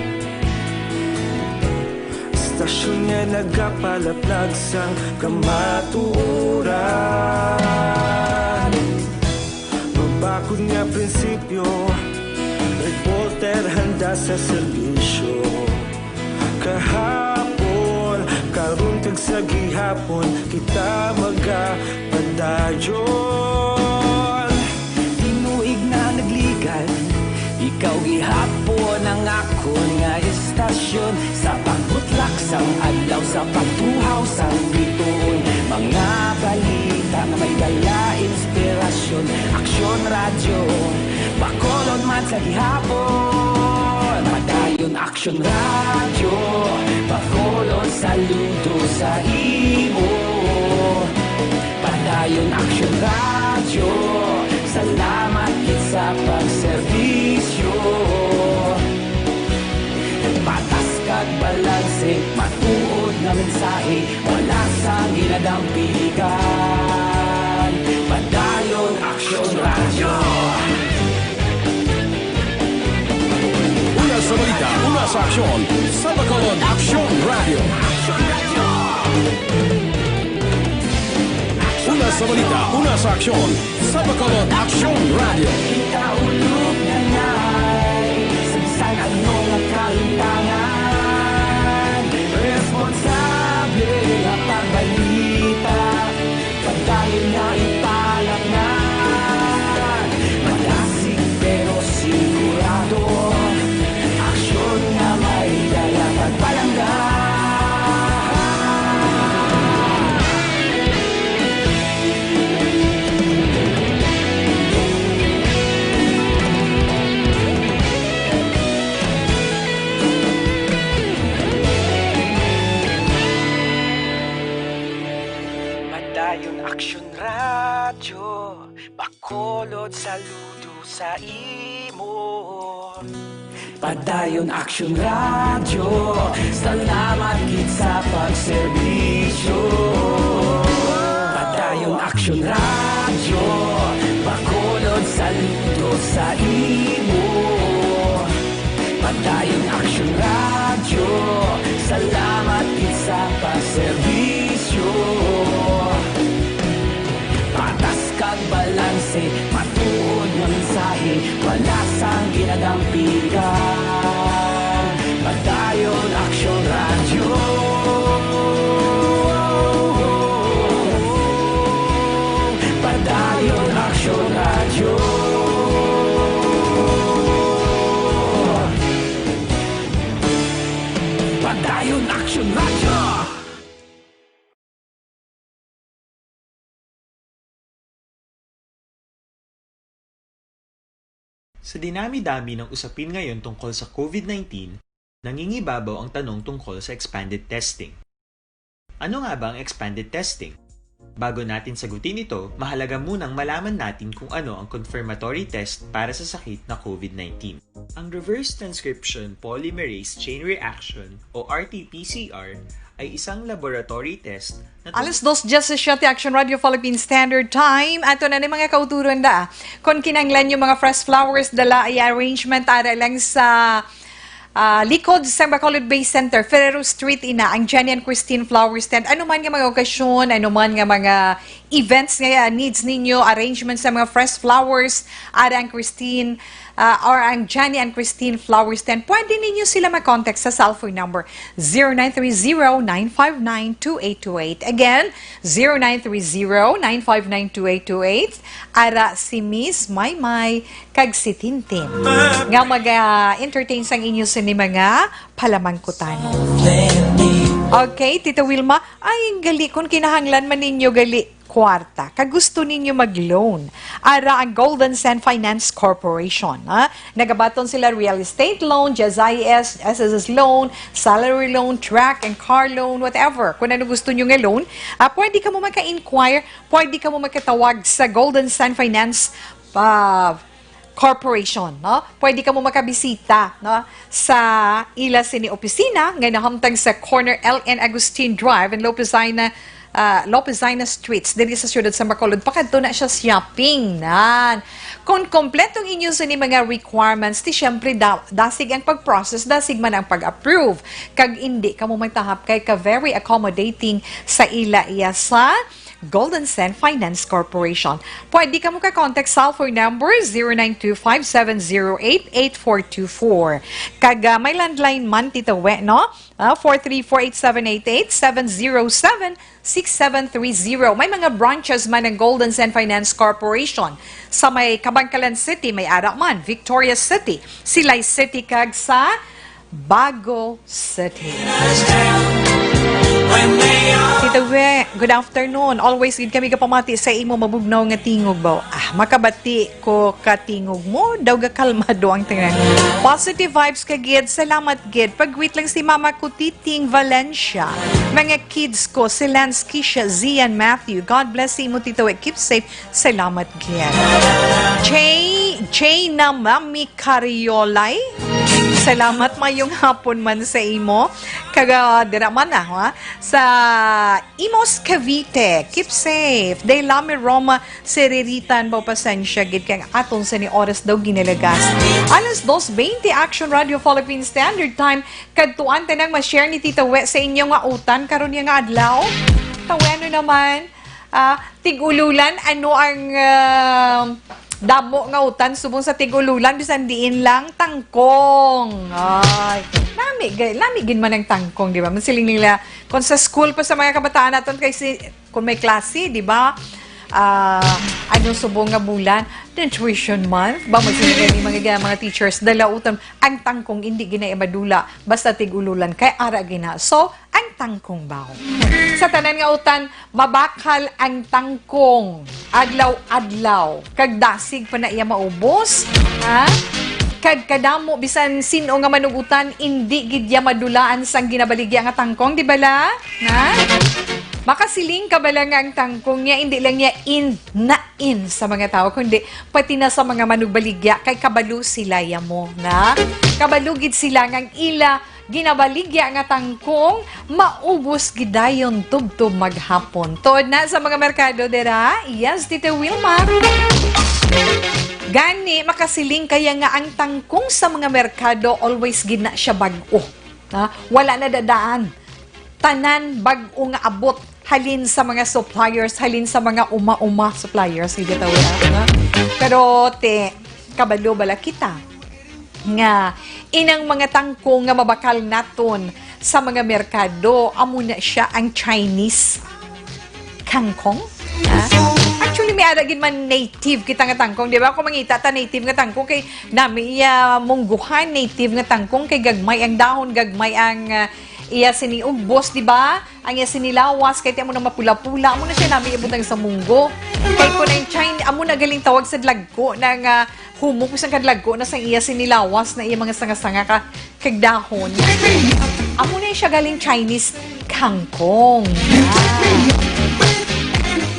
Istasyon nga nagapalaplag sang kamatuoran. Mabakod nga prinsipyo, reporter handa sa serbisyo. Kahapon, karon kag sa gihapon, kita magapadayon. Tinuig na nagligan, ikaw gihapon ang akon nga istasyon. Sa pagbutlak sang adlaw, sa pagtuhaw sang bituon, mga Radyo, Bacolod man sa gihapon. Padayon Aksyon Radyo, Bacolod saludo sa imo. Padayon Aksyon Radyo, salamat gid sa pagserbisyo. Patas kag balanse, matuod nga mensahe, wala sang ginadampigan. Padayon Aksyon Radyo. Una sa balita, una sa aksyon, sa Bacolod Aksyon Radyo. Una sa balita, una sa aksyon, sa Bacolod Aksyon Radyo. Kita ulog na nai, sa bisan ano nga kalimtangan. Responsable nga pagbalita, padayon nga ipalatnan. Malasig pero sigurado, aksyon nga may dala pagpalangga. Padayon Aksyon Radyo, Bacolod saludo sa imo. Padayon Aksyon Radyo, salamat gid sa pagserbisyo. Padayon Aksyon Radyo, Bacolod saludo sa imo. Padayon Aksyon Radyo, salamat gid sa pagserbisyo. Patas kag balanse, matuod nga mensahe, wala sang ginadampigan. Padayon Aksyon Radyo. Padayon Aksyon Radyo. Padayon Aksyon Radyo. Sa dinami-dami ng usapin ngayon tungkol sa COVID nineteen, nangingibabaw ang tanong tungkol sa expanded testing. Ano nga ba ang expanded testing? Bago natin sagutin ito, mahalaga munang malaman natin kung ano ang confirmatory test para sa sakit na COVID nineteen. Ang reverse transcription polymerase chain reaction o R T P C R ay isang laboratory test na Alas dos diecisiete, Action Radio Philippine Standard Time. Ato na ni mga kauturan da. Kung kinahanglan yung mga fresh flowers, dala ay arrangement ara lang sa, ah, likod sa Bacolod Bay Center, Ferrero Street, ina ang Jenny and Christine Flower Stand. Ano man nga mga okasyon, ano man nga mga events nga needs ninyo, arrangement sa mga fresh flowers, ara ang Christine, ah, or ang Jenny and Christine Flower Stand, pwede ninyo sila mag-contact sa cellphone number zero nine three zero, nine five nine, two eight two eight. Again, zero nine three zero, nine five nine, two eight two eight. Ara si Miss Maymay kag si Tintin nga mag-entertain sang inyo sini mga palamangkutan. Okay, Tita Wilma, ay, ang gali kung kinahanglan man ninyo gali kwarta, kag gusto ninyo mag-loan, ara ang Golden Sand Finance Corporation, ha? Nagabaton sila real estate loan, G S I S, S S S loan, salary loan, truck and car loan, whatever. Kung ano gusto nyo nga loan, ah, pwede ka mo maka-inquire, pwede ka mo makatawag sa Golden Sand Finance, ah, Corporation, no? Pwede ka mo makabisita, no, sa ila sini opisina nga nahamtang sa corner L N Agustin Drive and Lopezina, ah, Lopezina Streets, diri sa siyudad sa Bacolod. Pakadto na siya shopping, nan. Kung kompleto ang inyo sini mga requirements, ti siyempre da-, dasig ang pag-process, dasig man ang pag-approve. Kag indi ka mo matahap kay ka very accommodating sa ila iya sa Golden Sand Finance Corporation. Pwede ka mo ka-contact sa cellphone number zero nine two five seven zero eight eight four two four. Kag, ah, may landline man, Tita We, no? Ah, four three four eight seven eight eight, seven zero seven, six seven three zero. May mga branches man ang Golden Sand Finance Corporation. Sa may Kabankalan City, may ara man, Victoria City, Silay City, kag sa Bago City. Tita We, good afternoon. Always gid kami gapamati sa imo mabugnaw nga tingog ba. Ah, makabati ko ka tingog mo, daw gakalmado ang tingog. Positive vibes ka gid. Salamat gid. Pag-greet lang si Mama ko, Titing Valencia. Mga kids ko, si Lance, Kisha, Zian, Matthew. God bless sa imo, Tita We. Keep safe. Salamat gid. Jay, Jay na Mami Kariolay. Salamat, mayong hapon man sa imo. Kaga dira man na, ha? Sa Imus, Cavite. Keep safe. Day Lami Roma, Siriritan, ba, pasensya gid kay aton sa ni oras daw ginalagas. Alas dos veinte, Action Radio Philippine Standard Time. Kadtuan ta nang ma-share ni Tita We sa inyo nga utan karon niya nga adlaw. Tawi, ano naman? Ah, tig-ululan, ano ang, ah, damo nga utan subong sa tig-ululan, bisan diin lang, tangkong. Ay, lami, ga-, lami gid man ang tangkong, di ba? Masiling nila, kung sa school pa sa mga kabataan naton, kay si, kung may klase, di ba? Ah, ano subong nga bulan? Nutrition Month. Ba, masiling ni mga, mga teachers, dala utan, ang tangkong, hindi gina madula, basta tig-ululan, kay ara gina. So, ang tangkong baw. Sa tanan nga utan, mabakal ang tangkong. Adlaw-adlaw. Kag dasig pa na iya maubos. Ha? Kag kadamo, bisan sin-o nga manugutan, indi gid iya madulaan sang ginabaligya nga tangkong, di bala? Ha? Makasiling ka bala nga ang tangkong niya, hindi lang niya in, na in sa mga tao, kundi pati na sa mga manugbaligya, kay kabalo sila ya mo, na? Kabalo gid sila nga ang ila ginabaligya nga tangkong, maubos gidayon tubtob maghapon. Tuod na sa mga merkado dira? Yes, Tita Wilma. Gani, makasiling kaya nga ang tangkong sa mga merkado, always gid na siya bag-o. Ha? Wala na dadaan. Tanan bag-o nga abot halin sa mga suppliers, halin sa mga uma-uma suppliers, gid tawag na. Pero, te, kabalo bala kita nga inang mga tangkong nga mabakal naton sa mga merkado, amo na siya ang Chinese kangkong. Ah, actually, may ara gid man native kita nga tangkong, di ba? Kung mangita ta native nga tangkong, kay nami iya mungguhan, native nga tangkong, kay gagmay ang dahon, gagmay ang, ah, iya sini ugbos, di ba? Ang iya sini lawas, kay ti amo na mapula-pula, amo na siya nami ibutang sa munggo. Kay kung ang China, amo na galing tawag sa dlagko na nga humok, sang kadlagko na sang iya sini lawas na iya mga sanga-sanga ka kag dahon. Amo na siya galing Chinese kangkong.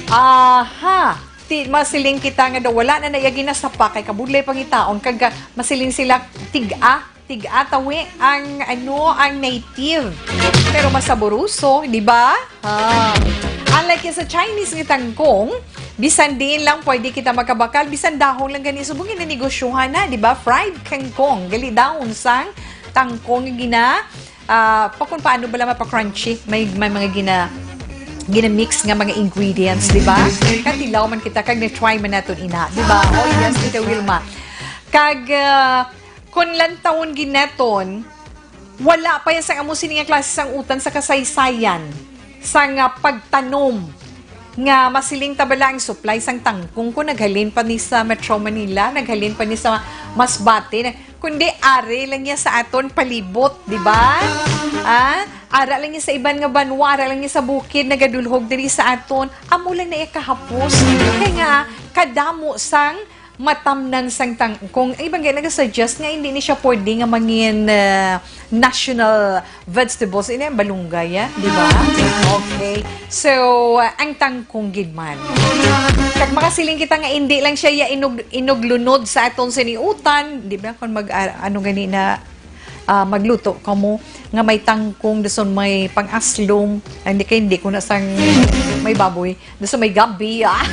Ah. Aha. Ti, masiling kita nga daw wala na na iya ginasapa kay kabudlay pangitaon kag, ah, masiling sila tig-a, tig-a tawi ang, ano, ang native. Pero masaburuso, di ba? Ah. Unlike sa Chinese nga tangkong, bisan diin lang pwede kita makabakal, bisan dahon lang gani subong ginanegosyohan na, di ba? Fried kangkong, gali dahon sang tangkong nga gina, ah, pa kung paano bala mapa-crunchy, may, may mga gina, gina-mix nga mga ingredients, di ba? Katilaw man kita, kag na-try man naton ina, di ba? Oh, yes, Tita Wilma. Kag, ah, kung lantawon gid naton, wala pa yan sang amo sini nga klase sang utan sa kasaysayan sang, ah, pagtanom nga masiling ta bala ang supply sang tangkong ko naghalin pa ni sa Metro Manila, naghalin pa ni sa Masbate, na, kundi ari lang niya sa aton palibot, di ba? Ah, ara lang niya sa iban nga banwa, ara lang niya sa bukid, nagadulhog diri sa aton. Amo lang na iya kahapos. Kay nga, kadamo sang matamnan sang tangkong. Ang iban kay nagasuggest nga hindi ni siya pwede nga mangin, ah, national vegetables. Ini ang balunggay, ah, di ba? Okay. So, ah, ang tangkong gid man. Kag makasiling kita nga hindi lang siya ya inog, inuglunod sa aton siniutan, di ba? Kung mag, ah, ano gani na, ah, magluto kamo nga may tangkong, dason may pang-aslom. Ay, hindi kay hindi ko na sang may baboy. Dason may gabi, ah.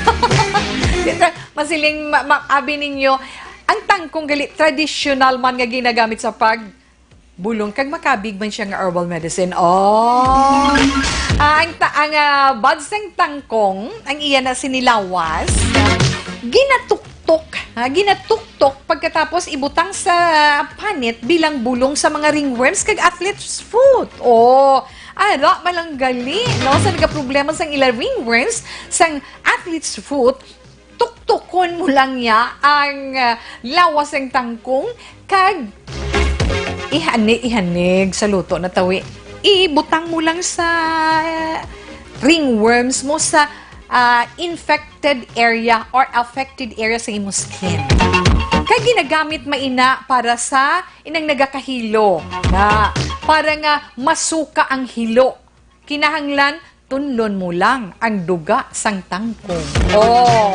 Dito, masiling ma-, ma-, abi ninyo, ang tangkong gali, tradisyonal man nga ginagamit sa pag bulong kag makabig man siya nga herbal medicine. Oh. Ah, ang ta-, ang, ah, buds sang tangkong, ang iya na sinilawas, ginatuktok, ha, ginatuktok pagkatapos ibutang sa panit bilang bulong sa mga ringworms kag athlete's foot. Oh, ara man lang gali, no? Sa nagaproblema sang ila ringworms, sang athlete's foot, tuktukon mo lang niya ang, ah, lawas sang tangkong kag ihani-, ihanig sa luto na tawi. Ibutang mo lang sa ringworms mo sa, ah, infected area or affected area sa imo skin. Kay ginagamit maina para sa inang nagakahilo na para nga masuka ang hilo. Kinahanglan tunlon mo lang ang duga sang tangkong. Oh,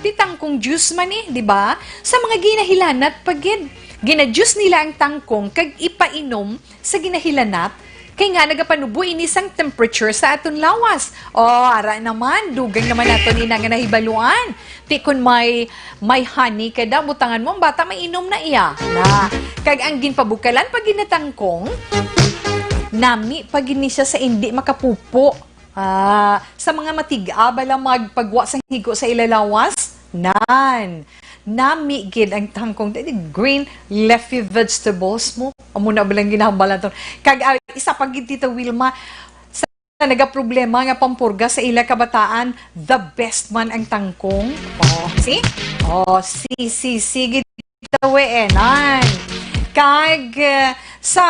di tangkong juice man eh, di ba? Sa mga ginahilanat pa gid, gina-juice nila ang tangkong kag ipainom sa ginahilanat, kay nga nagapanubo ini sang temperature sa aton lawas. Oh, ara naman, dugang naman naton ina nga nahibaluan. Ti kun may, may honey ka daw, butangan mo ang bata, mainom na iya. Na, kag ang ginpabukalan pa gid na tangkong, nami pa gid ni siya sa indi makapupo. Ah, sa mga matiga bala magpagwa sa higo sa ila lawas, nan. Nami gid ang tangkong, the green leafy vegetables mo. Amo na balang ginahambal naton. Kag, ah, isa pa gid, Tita Wilma, sa nagaproblema nga pampurga sa ila kabataan, the best man ang tangkong. Oh, see? Oh, si, si, sige, tawi eh, nan. Kag, eh, sa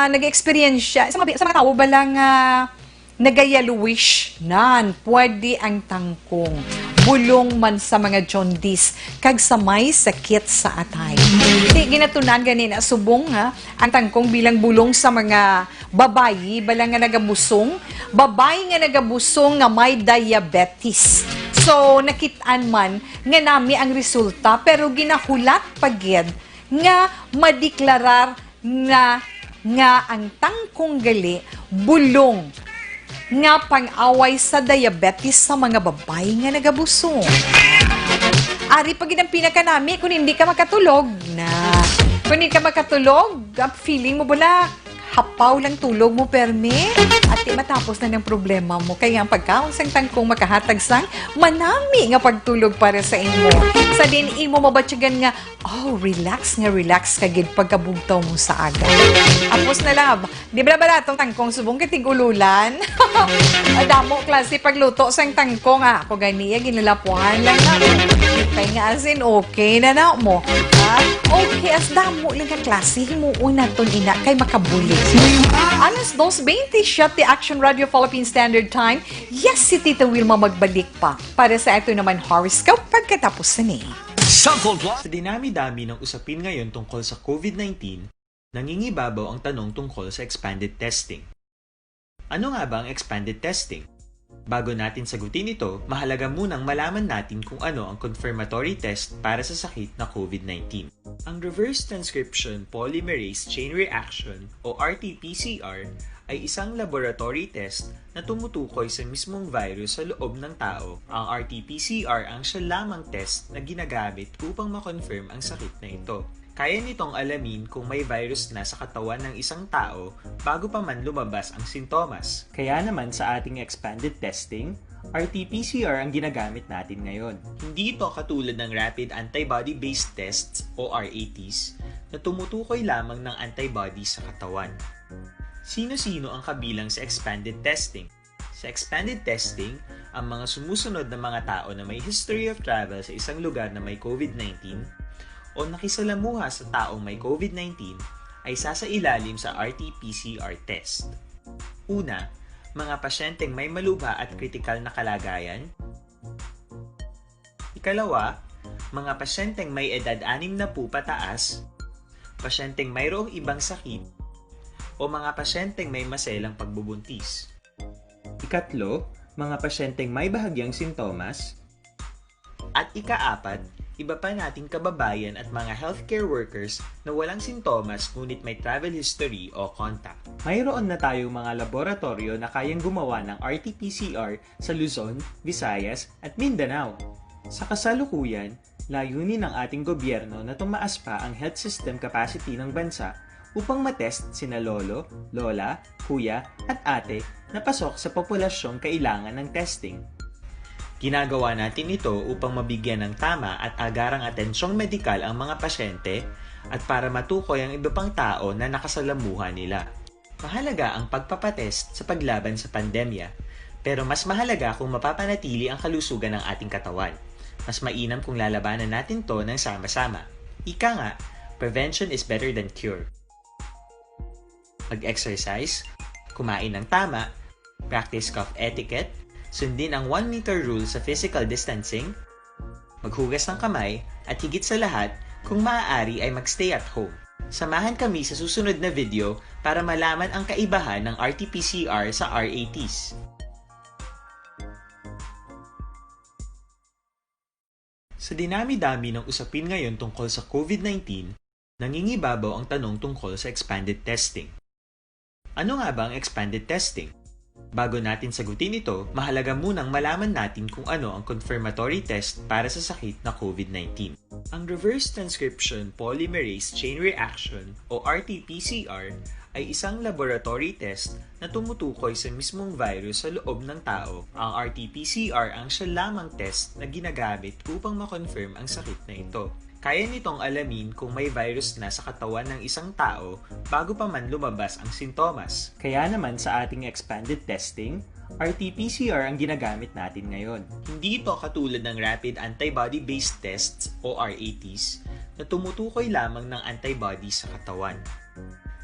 nag-experience siya, sa mga, sa mga tao ba lang, ah, nagayellowish, nan, pwede ang tangkong. Bulong man sa mga jaundice, kag sa may sakit sa atay. Di ginatunan gani na subong nga ang tangkong bilang bulong sa mga babayi bala nga nagabusong, babayi nga nagabusong nga may diabetes. So, nakit-an man nga nami ang resulta, pero ginahulat pa gid nga madeklarar nga, nga ang tangkong gali bulong nga pang-away sa diabetes sa mga babayi nga nagabusong. Ari pa gid ang pinakanami, kung hindi ka makatulog na. Kung hindi ka makatulog, ang feeling mo bala, hapaw lang tulog mo, permi. At di matapos na ng problema mo. Kaya ang pagkaon sang tangkong makahatag sang manami nga pagtulog para sa imo. Sa din imo mabatyagan nga, oh, relax nga relax ka gid pagkabugtaw mo sa aga. Tapos na, love. Di ba bala tong tangkong subong kay tig-ululan? Ay, damo klase pagluto sang tangkong, ah. Ako ganiya, ginalapuhan lang na. Kay nga as in, okay na na mo. Ha? Okay, as damo lang ka klase, himuon naton ina kay makabuli. Alas dos veinte siya, the Action Radio Philippine Standard Time. Yes, si Tita Wilma magbalik pa para sa ato naman horoscope pagkatapos sa ni. Sa dinami-dami ng usapin ngayon tungkol sa COVID nineteen, nangingibabaw ang tanong tungkol sa expanded testing. Ano nga ba ang expanded testing? Bago natin sagutin ito, mahalaga munang malaman natin kung ano ang confirmatory test para sa sakit na COVID nineteen. Ang reverse transcription polymerase chain reaction o R T P C R ay isang laboratory test na tumutukoy sa mismong virus sa loob ng tao. Ang R T P C R ang siya lamang test na ginagamit upang ma-confirm ang sakit na ito. Kaya nitong alamin kung may virus na sa katawan ng isang tao bago pa man lumabas ang sintomas. Kaya naman sa ating expanded testing, R T P C R ang ginagamit natin ngayon. Hindi ito katulad ng rapid antibody-based tests o R A Ts na tumutukoy lamang ng antibody sa katawan. Sino-sino ang kabilang sa expanded testing? Sa expanded testing, ang mga sumusunod na mga tao na may history of travel sa isang lugar na may COVID nineteen o nakisalamuha sa taong may COVID nineteen ay sasailalim sa R T P C R test. Una, mga pasyenteng may malubha at kritikal na kalagayan. Ikalawa, mga pasyenteng may edad anim na po pataas, pasyenteng mayroong ibang sakit, o mga pasyenteng may maselang pagbubuntis. Ikatlo, mga pasyenteng may bahagyang sintomas. At ikaapat, iba pa nating kababayan at mga healthcare workers na walang sintomas ngunit may travel history o contact. Mayroon na tayong mga laboratoryo na kayang gumawa ng R T P C R sa Luzon, Visayas, at Mindanao. Sa kasalukuyan, layunin ng ating gobyerno na tumaas pa ang health system capacity ng bansa upang matest sina lolo, lola, kuya, at ate na pasok sa populasyong kailangan ng testing. Ginagawa natin ito upang mabigyan ng tama at agarang atensyong medikal ang mga pasyente at para matukoy ang iba pang tao na nakasalamuha nila. Mahalaga ang pagpapatest sa paglaban sa pandemya, pero mas mahalaga kung mapapanatili ang kalusugan ng ating katawan. Mas mainam kung lalabanan natin 'to ng sama-sama. Ika nga, prevention is better than cure. Mag-exercise, Kumain ng tama, practice cough etiquette, sundin ang one meter rule sa physical distancing, maghugas ng kamay, at higit sa lahat, kung maaari ay mag-stay at home. Samahan kami sa susunod na video para malaman ang kaibahan ng R T P C R sa R A Ts. Sa dinami-dami ng usapin ngayon tungkol sa COVID nineteen, nangingibabaw ang tanong tungkol sa expanded testing. Ano nga ba ang expanded testing? Bago natin sagutin ito, mahalaga munang malaman natin kung ano ang confirmatory test para sa sakit na COVID nineteen. Ang reverse transcription polymerase chain reaction o R T P C R ay isang laboratory test na tumutukoy sa mismong virus sa loob ng tao. Ang R T P C R ang siya lamang test na ginagamit upang ma-confirm ang sakit na ito. Kaya nitong alamin kung may virus na sa katawan ng isang tao bago pa man lumabas ang sintomas. Kaya naman sa ating expanded testing, R T P C R ang ginagamit natin ngayon. Hindi ito katulad ng rapid antibody-based tests o R A Ts na tumutukoy lamang ng antibodies sa katawan.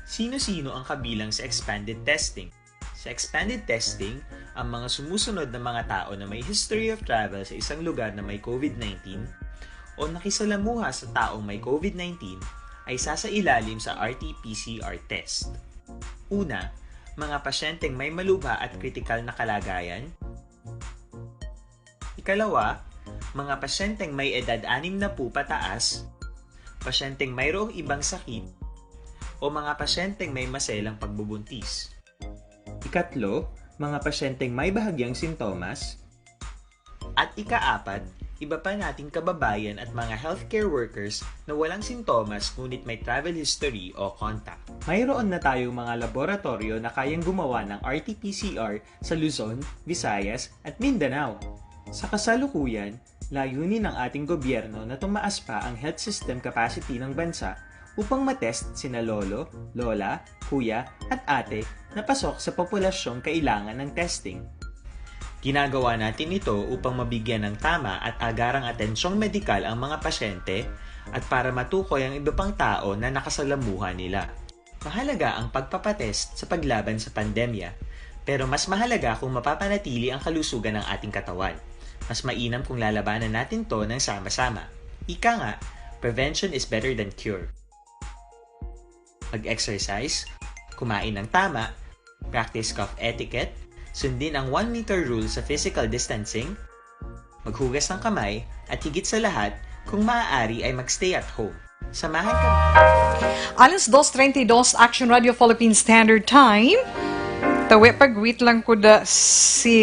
Sino-sino ang kabilang sa expanded testing? Sa expanded testing, ang mga sumusunod na mga tao na may history of travel sa isang lugar na may COVID nineteen o nakisalamuha sa taong may COVID nineteen ay sasailalim sa R T P C R test. Una, mga pasyenteng may malubha at kritikal na kalagayan. Ikalawa, mga pasyenteng may edad anim na po pataas, pasyenteng mayroong ibang sakit, o mga pasyenteng may maselang pagbubuntis. Ikatlo, mga pasyenteng may bahagyang sintomas. At ikaapat, iba pa nating kababayan at mga healthcare workers na walang sintomas ngunit may travel history o contact. Mayroon na tayong mga laboratoryo na kayang gumawa ng R T P C R sa Luzon, Visayas, at Mindanao. Sa kasalukuyan, layunin ng ating gobyerno na tumaas pa ang health system capacity ng bansa upang matest sina lolo, lola, kuya, at ate na pasok sa populasyong kailangan ng testing. Ginagawa natin ito upang mabigyan ng tama at agarang atensyong medikal ang mga pasyente at para matukoy ang iba pang tao na nakasalamuha nila. Mahalaga ang pagpapatest sa paglaban sa pandemya, pero mas mahalaga kung mapapanatili ang kalusugan ng ating katawan. Mas mainam kung lalabanan natin 'to ng sama-sama. Ika nga, prevention is better than cure. Mag-exercise, kumain ng tama, practice cough etiquette, sundin ang one meter rule sa physical distancing, maghugas ng kamay, at higit sa lahat, kung maaari ay mag-stay at home. Samahan kami. Alas dos treinta y dos, Action Radio Philippine Standard Time. Tawi, pag-greet lang ko da si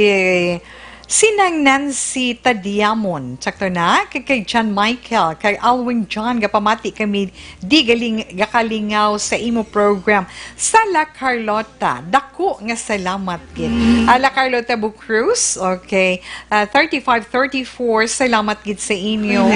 Sinang Nancy Tadiamon. Sakto na? Kay, kay John Michael, kay Alwin John, gapamati kami di galing, gakalingaw sa imo program. Sa La Carlota, dako nga salamat gid. Ah, La Carlota Bucruz, okay. Ah, thirty-five thirty-four, salamat gid sa inyo.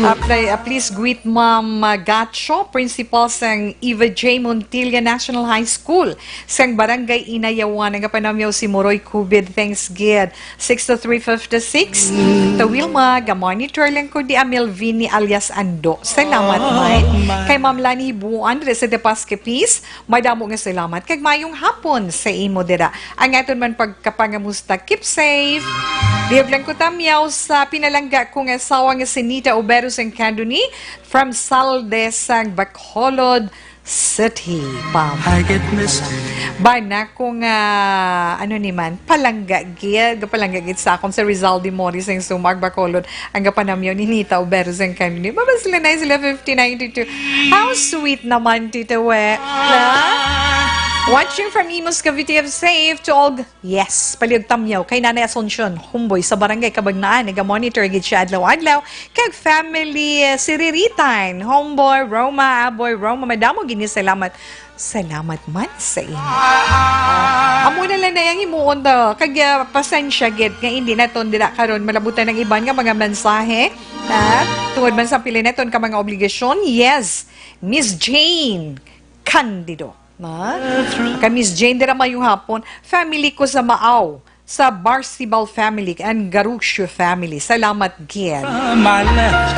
Ah, pl-, ah, please greet Ma'am, ah, Gacho, principal sang Eva J Montilla National High School, sang Barangay Inayawan, nga panamyaw si Moroy Kubid. Thanks gid. Six to three fifty-six. To Wilma, ga-monitor lang ko di, ah, Melvini alias Ando. Salamat, May. Kay Ma'am Lani Hibuan, diri sa De Paz, Capiz, madamo nga salamat. Kag mayong hapon sa imo dira. Ang aton man pagkapangamusta, keep safe. Lihog lang ko tamyaw sa pinalangga kong asawa nga si Nita Obero sang Candoni from Salde sang Bacolod City, Pam. I get misty. Bana ko nga, ano ni man, palangga gid, palangga gid sa akon sa Rizal de Mori sang Sumag, Bacolod, ang gapanamyaw ni Nita Obero sang Candoni. Baba sila na sila fifty ninety-two. How sweet naman, Tito We. Na? Watching from Imus, Cavite, of safe to all. Yes, palihog tamyaw kay Nanay Asuncion Humboy sa Barangay Cabagnaan. Naga-monitor gid siya adlaw-adlaw. Kag family, eh, si Riritan, Homeboy, Roma, Aboy, Roma, madamo gini salamat. Salamat man sa inyo. Ah, amo na lang na yang himuon to. Kag, ah, pasensya gid nga hindi naton dira karon malabutan ang iban nga mga mensahe. Ha? Tungod man sa pili naton ka mga obligasyon. Yes, Miss Jane Candido. Ma? Kay Miss Jane, dira mayong hapon. Family ko sa Maaw. sa Barcibal family and Garucio family. Salamat gid.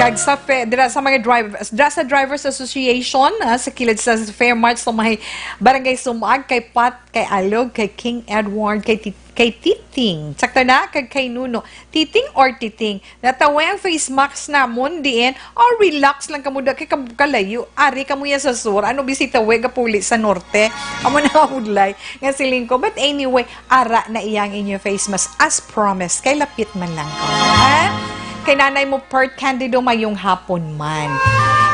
Kag sa fe-, dira sa mga drivers, dira sa Drivers Association, ah, sa kilid sa Fairmart, sa may Barangay Sumaag, kay Pat, kay Alog, kay King Edward, kay Ti-, kay Titing. Sakto na? Kag kay Nuno. Titing or Titing? Natawag ang face mask namon diin. Oh, relax lang kamo da kay kab-, kalayo. Ari kamo ya sa sur. Ano bisita we gapuli sa norte? Amo na nga budlay nga siling ko. But anyway, ara na iya ang inyo face mask. As promised, kay lapit man lang ko. Ha? Kay Nanay mo, Pert Candido, mayong hapon man.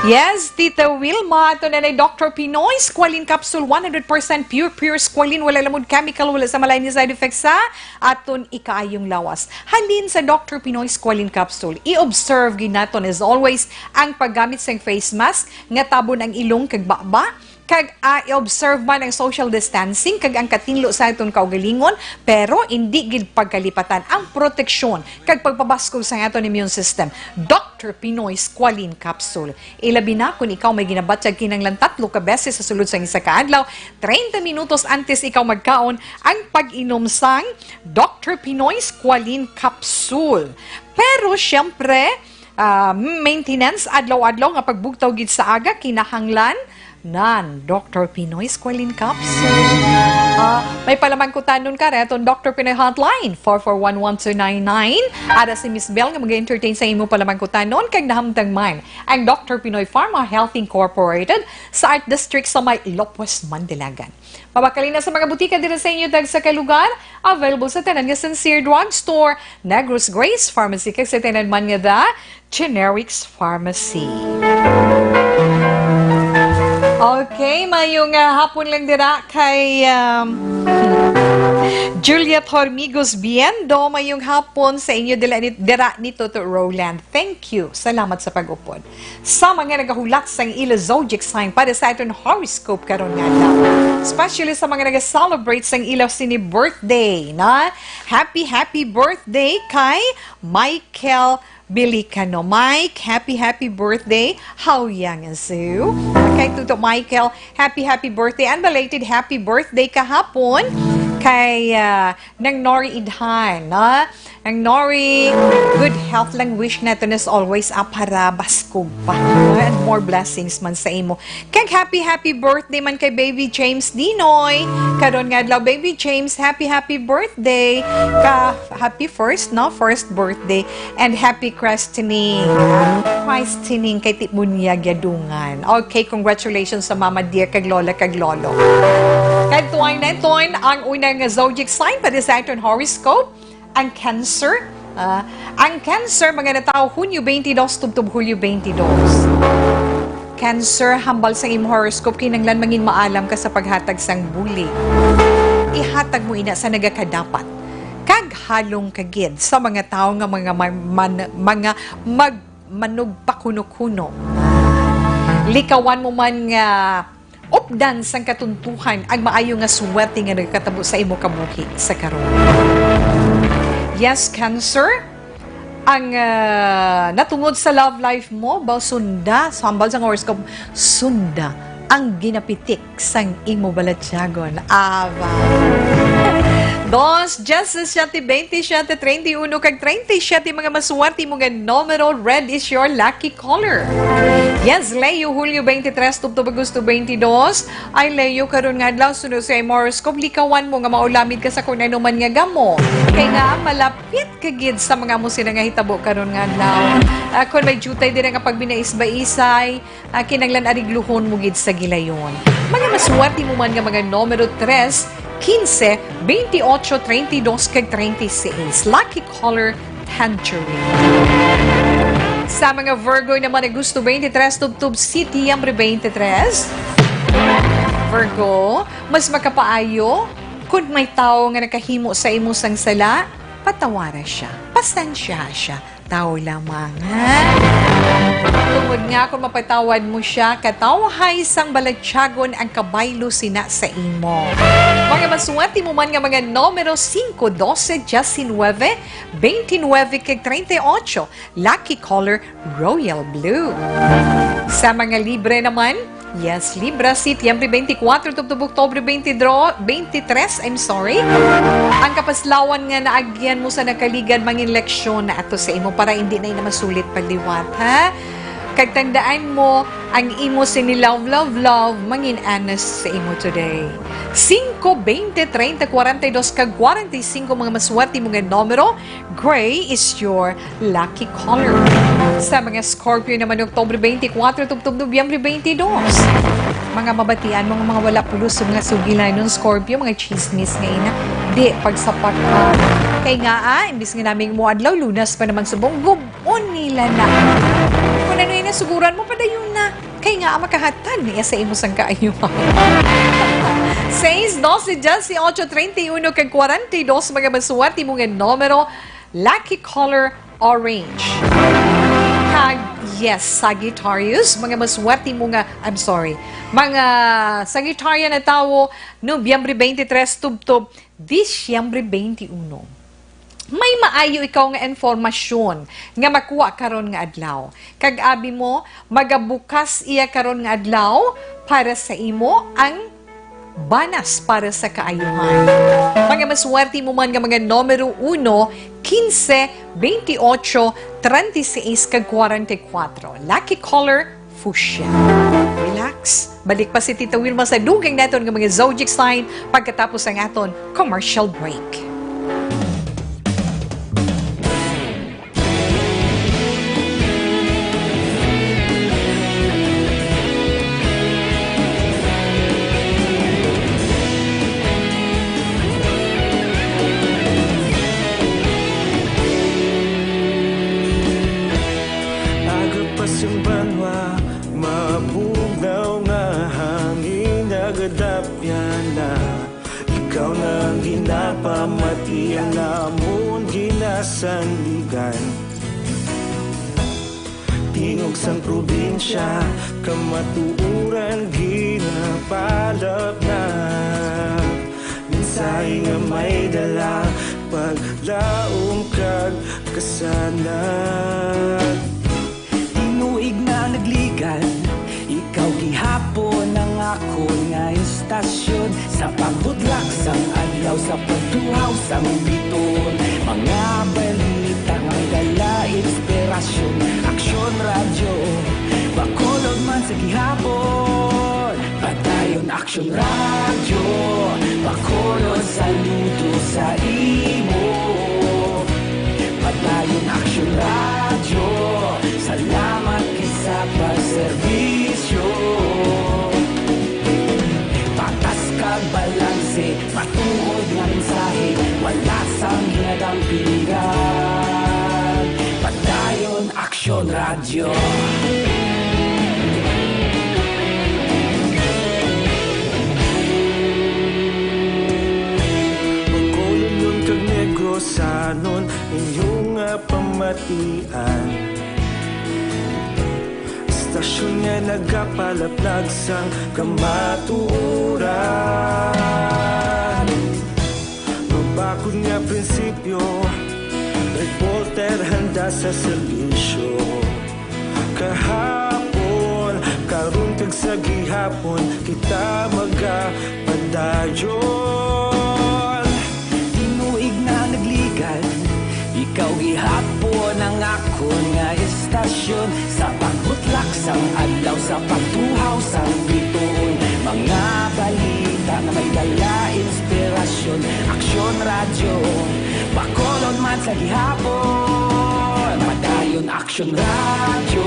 Yes, Tita Wilma, ato na ni Doctor Pinoy, Squalene Capsule, one hundred percent pure, pure Squalene, wala lamod chemical, wala sa malay ni side effects sa aton ikaayong lawas. Halin sa Doctor Pinoy Squalene Capsule, i-observe gid naton as always ang paggamit sang face mask nga tabon ang ilong kag baba, kag, ah, i-observe man ang social distancing kag ang katinlo sa aton kaugalingon, pero indi gid pagkalipatan ang proteksyon kag pagpabaskog sa aton immune system. Doctor Pinoy Squalene Capsule. Ilabi na kon ikaw may ginabatyag kinahanglan tatlo ka beses sa sulod sang isa ka adlaw, treinta minutos antes ikaw magkaon, ang pag-inom sang Doctor Pinoy Squalene Capsule. Pero, siyempre, ah, maintenance, adlaw-adlaw nga pagbugtaw gid sa aga, kinahanglan nan Doctor Pinoy Squalene Capsule. Ah, may palamangkutanon ka reton Doctor Pinoy Hotline, four four one one two nine nine. Ara si Miss Bell nga mag-entertain sa imo palamangkutanon, kag nahamtang man ang Doctor Pinoy Pharma Health Incorporated sa Art District sa may Lopez, Mandalagan. Mabakal na sa mga butika dira sa inyo tagsa ka lugar. Available sa tanan nga Sincere Drugstore, Negros Grace Pharmacy, kag sa tanan man nga The Generics Pharmacy. Okay, mayong, ah, hapon lang dira kay, um, Juliet Hormigos Biendo. Mayong hapon sa inyo dila ni, dira ni Toto Roland. Thank you. Salamat sa pag-upod. Sa mga nagahulat sang ila zodiac sign para sa aton horoscope karon nga adlaw. Especially sa mga naga-celebrate sang ila sini birthday, na happy, happy birthday kay Michael Bilicano. Mike, happy, happy birthday. How young is you? Kay Tuto Michael, happy, happy birthday and belated happy birthday kahapon kay, ah, Nang Nori Idhan, no? Nang Nori, good health lang wish naton as always, ah, para baskog pa, no? And more blessings man sa imo. Kag happy, happy birthday man kay Baby James Dinoy. Karon nga adlaw, Baby James, happy, happy birthday. Ka, happy first, no? First birthday. And happy christening. Ah, christening kay Tibunya Gyadungan. Okay, congratulations sa mama dear, kag lola, kag lolo. Kag tuwang naton ang unang zodiac sign para sa aton horoscope, ang Cancer. Ah, ang Cancer, mga natawo, Hunyo twenty-two tubtob Hulyo twenty-two. Cancer, hambal sa imong horoscope, kinahanglan mangin maalam ka sa paghatag sang bulig. Ihatag mo ina sa nagakadapat. Kag halong ka gid sa mga tawo nga mga man, man, mga mag, manugpakuno-kuno. Likawan mo man nga updan sang katuntuhan ang maayo nga suwerte nga nagakatabo sa imo kabuhi sa karon. Yes, Cancer, ang, ah, natungod sa love life mo, ba, sunda, sa hambal sang horoscope, sunda ang ginapitik sang imo balatyagon. Aba. Dos, diyes, siyete, bente, siyete, treinta y uno, kag treinta y siete, mga maswerte mo nga numero, red is your lucky color. Yes, Leo, Hulyo twenty-three, tubtob Agosto twenty-two. Ay, Leo, karon nga adlaw, sunod sa imo horoscope, likawan mo nga maulamid ka sa kung ano man nga gamo. Kay nga, malapit ka gid sa mga mo sila nga hitabo karon nga adlaw. Ah, kung may jutay dira nga pagbinais-baisay, ah, kinahanglan arigluhon mo gid sa gilayon. Mga maswerte mo man nga mga numero tres, quince, veintiocho, treinta y dos, kag treinta y seis. Lucky color, tangerine. Sa mga Virgo naman, Agosto twenty-three, tubtob Setyembre twenty-three. Virgo, mas makapaayo kung may tawo nga nakahimo sa imo sang sala, patawara siya, pasensya siya. Tawo lamang, ha? Tungod nga kung mapatawad mo siya, katawhay sang balatyagon ang kabaylo sina sa imo. Mga maswerte mo man nga mga numero singko, dose, diecinuebe, veintinuebe, kag treinta y ocho, lucky color, royal blue. Sa mga Libre naman, Yes, Libra, Setyembre twenty-four, tubtob Oktubre twenty-three, twenty-three, I'm sorry. Ang kapaslawan nga naagyan mo sa nakaligad, mangin leksyon na ato sa imo para hindi na ina masulit pa liwat, ha? Kag tandaan mo, ang imo sini love, love, love, mangin honest sa imo today. Cinco, veinte, treinta, cuarenta y dos, kag cuarenta y cinco, mga maswerte mo nga numero, gray is your lucky color. Sa mga Scorpio naman, Oktubre twenty-four, tubtob Nobyembre twenty-two. Mga mabatian mo nga mga wala pulos sa mga sugilanon, Scorpio, mga chismis nga ina. Di pagsapak ka. Kay nga, ah, imbis nga naming mo adlaw, Lunas pa naman subong, gub-on nila na. Kung ano yung nasuguran mo, padayon na. Kay nga, ah, makahatag niya sa imo sang kaayuhan. Seis, doce, dieciocho, treinta y uno, kag cuarenta y dos, mga maswerte mo nga numero, lucky color, orange. Kag, yes, Sagittarius, mga maswerte mo nga, I'm sorry, mga Sagittarian na tawo, Nobyembre twenty-three, tubtob Disyembre twenty-one. May maayo ikaw nga informasyon nga makuha karon nga adlaw. Kag abi mo, magabukas iya karon nga adlaw para sa imo ang banas para sa kaayuhan. Mga maswerte mo man nga mga numero uno, quince, veintiocho, treinta y seis, kag cuarenta y cuatro. Lucky color, fuchsia. Relax. Balik pa si Tita Wilma sa dugang naton nga mga zodiac sign pagkatapos ang aton commercial break. Aga pa sing banwa, mabugnaw nga hangin, nagadapyan na. Ikaw na ang ginapamati, ang amon ginasandigan. Tingog sang probinsya, kamatuoran ginapalapnap. Mensahe nga may dala, paglaom kag kasanag. Tinuig na nagligad, ikaw gihapon ang akon nga istasyon. Sa pagbudlak sang adlaw, sa pagtuhaw sang biton, mga balita nga may dala inspirasyon. Aksyon Radyo, Bacolod man sa gihapon. Padayon Aksyon Radyo, Bacolod, saludo sa imo. Padayon Aksyon Radyo, salamat gid sa pagserbisyo. Patas kag balanse, matuod nga mensahe, wala sang ginadampigan. Padayon Aksyon Radyo. Bacolod kag Negrosanon, inyo nga pamatian. Istasyon nga nagapalaplag sang kamatuoran. Mabakod nga prinsipyo, reporter handa sa serbisyo. Kahapon, karon kag sa gihapon, kita magapadayon. Tinuig na nagligad, ikaw gihapon ang akon nga istasyon. Sa pagbutlak sang adlaw, sa pagtuhaw sang bituon, mga balita nga may dala inspirasyon. Aksyon Radyo, Bacolod man sa gihapon. Padayon Aksyon Radyo,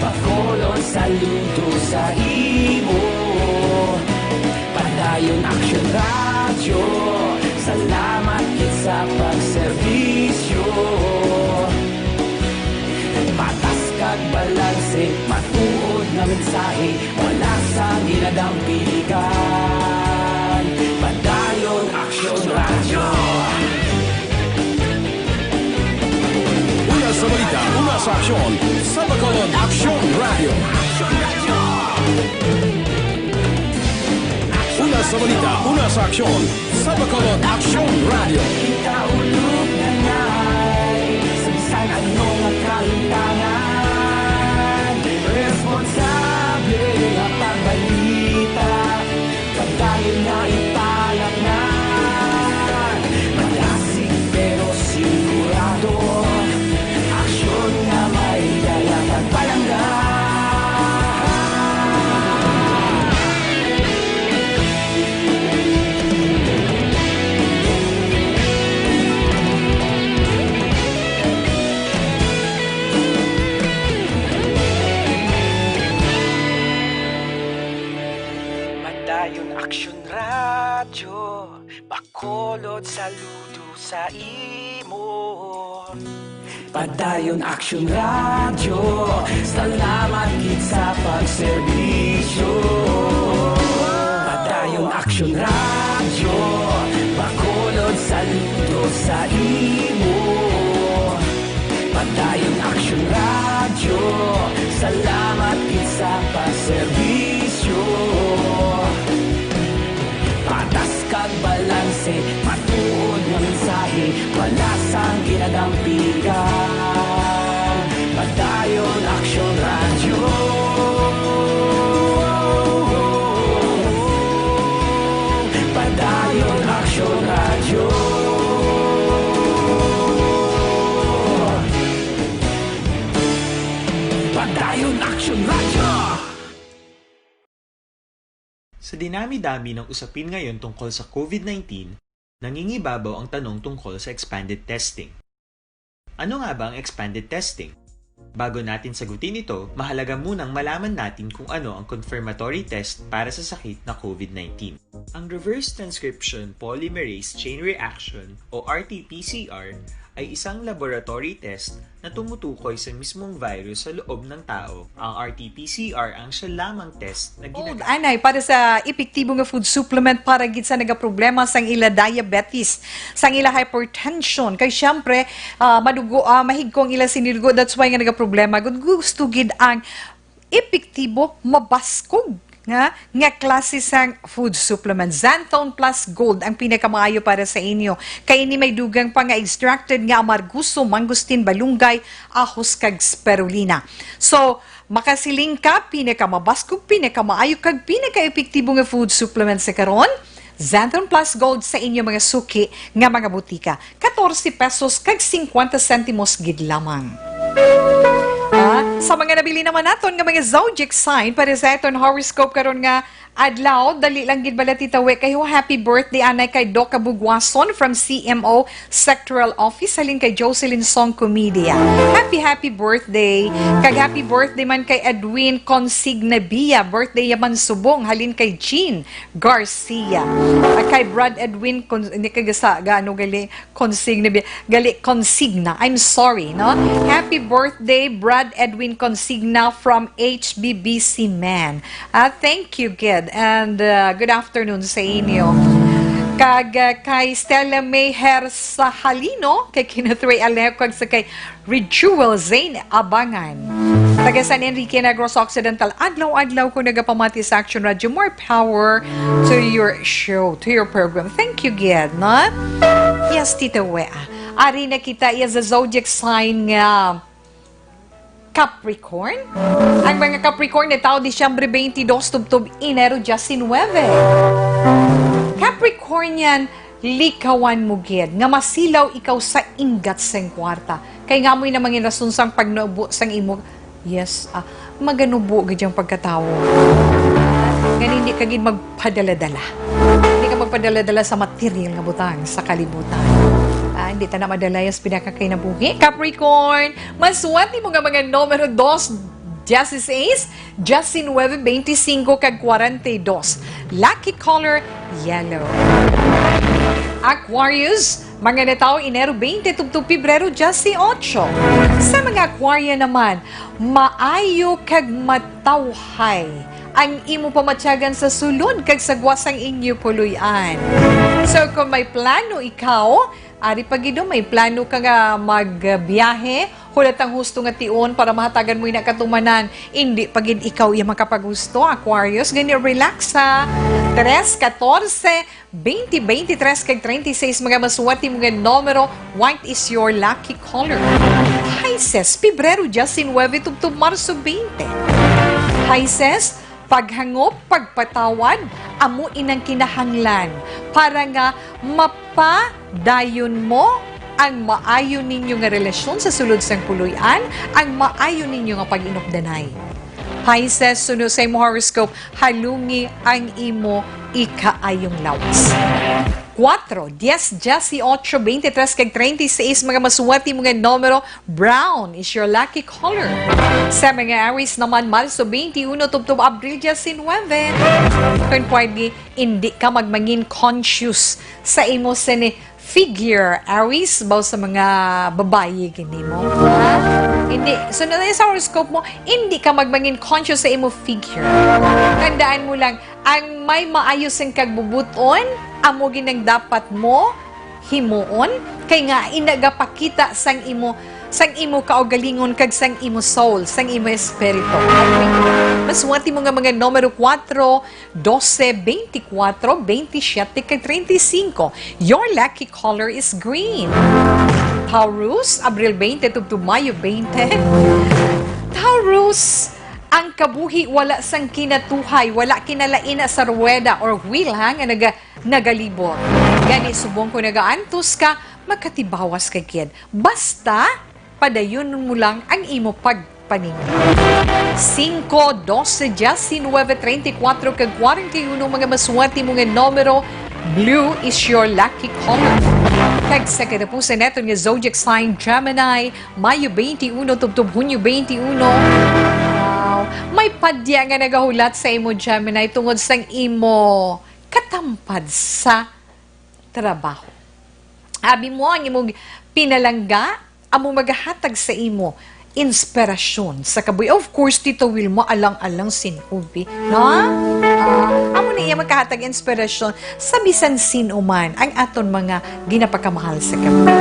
Bacolod, saludo sa imo. Padayon Aksyon Radyo, salamat gid sa pagserbisyo. Patas kag balanse, matuod nga mensahe, wala sang ginadampigan. Padayon Aksyon Radyo. Una sa balita, una sa aksyon, sa Bacolod Aksyon Radyo. Una sa balita, una sa aksyon, sa Bacolod Aksyon Radyo. Kita ulog na ngay, sa bisan ano nga kahintangan, responsable nga pag- Bacolod, saludo sa imo. Padayon Action Radio, salamat gid sa pagserbisyo. Padayon Action Radio, Bacolod, saludo sa imo. Padayon Action Radio, salamat gid sa pagserbisyo. Patas kag balanse, matuod nga mensahe, wala sang ginadampigan. Padayon Action Radio. Padayon Action Radio. Padayon Action Radio. Sa dinami-dami ng usapin ngayon tungkol sa COVID nineteen, nangingibabaw ang tanong tungkol sa expanded testing. Ano nga ba ang expanded testing? Bago natin sagutin ito, mahalaga munang malaman natin kung ano ang confirmatory test para sa sakit na COVID nineteen. Ang reverse transcription polymerase chain reaction o R T P C R ay isang laboratory test na tumutukoy sa mismong virus sa loob ng tao. Ang R T P C R ang siya lamang test na ginagamit. Anay, para sa epektibo nga food supplement para gid sa nagaproblema sang ila diabetes, sang ila hypertension. Kay siyempre, ah, madugo, ah, mahigko ang ila sinidugo. That's why nga nagaproblema. Gud gusto gid ang epektibo, mabaskog nga, nga klase sang food supplement. Xanthone Plus Gold ang pinakamaayo para sa inyo. Kay ini may dugang pa nga extracted nga amarguso, mangosteen, balunggay, ahos, kag spirulina. So, makasiling ka, pinakamabaskog, pinakamaayo, kag pinakaepektibo nga food supplement sa karon, Xanthone Plus Gold sa inyo mga suki nga mga butika. Katorse pesos kag singkwenta sentimos gid lamang. Ah, sa mga nabili naman naton nga mga zodiac sign para sa aton horoscope karon nga adlaw, dali lang gid bala, Tita We, kay happy birthday anay kay Doc Kabugwason from C M O Sectoral Office, halin kay Jocelyn Song Comedia. Happy, happy birthday. Kag happy birthday man kay Edwin Consigna Bia, birthday ya man subong, halin kay Jean Garcia. At kay Brad Edwin Con-, ni kag sa, gaano gali, Consigna, bi-, gali, Consigna. I'm sorry, no? Happy birthday, Brad Edwin Consigna from H B B C Man. Ah, thank you, kid. And, uh, good afternoon sa inyo. Kag, uh, kay Stella May Hersahalino, kay Kenneth Ray Alejo, kag sa kay Ritual Zane Abangan. Taga San Enrique Negros Occidental, adlaw-adlaw ko nagapamati sa Action Radio. More power to your show, to your program. Thank you, gid, no? Yes, Tita We, ah. Ari na kita iya sa zodiac sign nga Capricorn. Ang mga Capricorn na tao, Disyembre twenty-dos, tubtob Enero diecinuebe. Capricornian, likawan mo gid nga masilaw ikaw sa inggat sang kwarta. Kay nga amoy na mangin rason sang pagnubo sang imo, yes, ah, maganubo gid ang pagkatawo. Nga hindi ka gid magpadala-dala. Hindi ka magpadala-dala sa material nga butang sa kalibutan. Ah, hindi ta na madala yung pinakakinabuhi. Capricorn, masuwat nimo nga mga numero dos, dieciséis, diecinuebe, veinticinco, kag cuarenta y dos. Lucky color, yellow. Aquarius, mga natawo Enero twenty tubtob Pebrero dieciocho. Sa mga Aquarian naman, maayo kag matawhay ang imo pamatyagan sa sulod kag sa gwa sang inyo puloy-an. So, kung may plano ikaw, ari pa gid, may plano ka nga magbiyahe, hulat ang husto nga tion para mahatagan mo ina katumanan. Indi pa gid ikaw iya makapagusto, Aquarius. Gani, relax, ha. Tres, katorse, twenty, twenty-tres, kag treinta y seis, mga masuwat nimo nga numero. White is your lucky color. Pisces, Pebrero diecinuebe tubtob Marso twenty. Pisces, paghangop, pagpatawad, amo inang kinahanglan para nga mapadayon mo ang maayo ninyo nga relasyon sa sulod sang puloy-an, ang maayo ninyo nga pag-inupdanay. Pisces, suno sa imo horoscope, halungi ang imo ikaayong lawas. Kuwatro, Diez, dieciocho, veintitrés, kag treinta y seis, mga masuwati mo nga numero, brown is your lucky color. Sa mga Aries naman, Marso twenty-one tubtob Abril diecinuebe. Kung pwede, hindi ka magmangin conscious sa imo sini figure, Aries, baw sa mga babayi, gini mo, ha? Hindi. So, na sa horoscope mo, hindi ka magmangin conscious sa imo figure. Tandaan mo lang, ang may maayo sing kagbubuton, amo ginang dapat mo himuon, kay nga inagapakita sang imo, sang imo kaugalingon kag sang imo soul, sang imo espiritu. Masuwati mo nga mga numero kuwatro, dose, beintikwatro, beintisiete, kag treinta y cinco. Your lucky color is green. Taurus, Abril twenty tubtob Mayo twenty. Taurus, ang kabuhi wala sang kinatuhay, wala kinalaina sa ruweda or wheel, ha, nga naga-, nagalibot. Gani, subong kung nagaantos ka, makatibawas ka gid. Basta, padayon mo lang ang imo pagpaninga. Cinco, doce, diecinuebe, treinta y cuatro, kag kwarenta y uno, mga masuwati mo nga numero, blue is your lucky color. Kag sa katapusan naton nga zodiac sign, Gemini, Mayo twenty-one tubtob Hunyo twenty-one. Wow. May padya nga nagahulat sa imo, Gemini, tungod sang imo katampad sa trabaho. Abi mo, ang imong pinalangga amo magahatag sa imo inspirasyon sa kabuhi. Of course, Tito Wilma, alang-alang sin-o bi. No? Ah, amo na iya makahatag inspirasyon sa bisan sin-o man ang aton mga ginapakamahal sa kabuhi.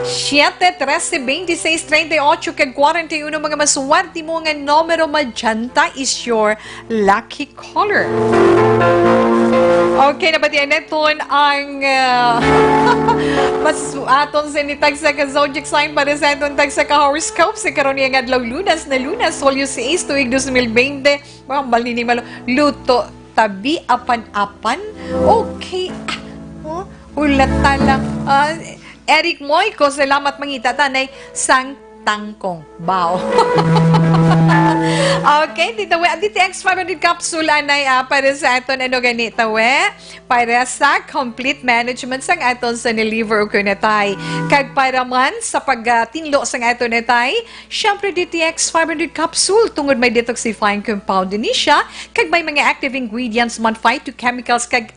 Siete, trese, beintiseis, treinta y ocho, kag kwarenta y uno, mga maswerte mo nga numero, magenta is your lucky color. Okay, nabatian naton ang, ah, mas aton sa ni tagsa ka zodiac sign para sa aton tagsa ka horoscope sa karon nga adlaw, Lunas na Lunas, Hulyo sais, tuig dos mil bente. Mga malini malo. Luto, tabi, apan-apan. Okay. Ah, oh, hulata lang. Ah, Eric Moico, salamat, mangita tanay sang tangkong. Bao. Okay, Tita We, ang D T X five hundred capsule anay, ah, para sa aton, ano gani, Tawe? Para sa complete management sang aton sa liver o kunatay. Kag para man sa pagtinlo sang aton atay, syempre, D T X five hundred capsule tungod may detoxifying compound ni siya, kag may mga active ingredients man, phytochemicals, kag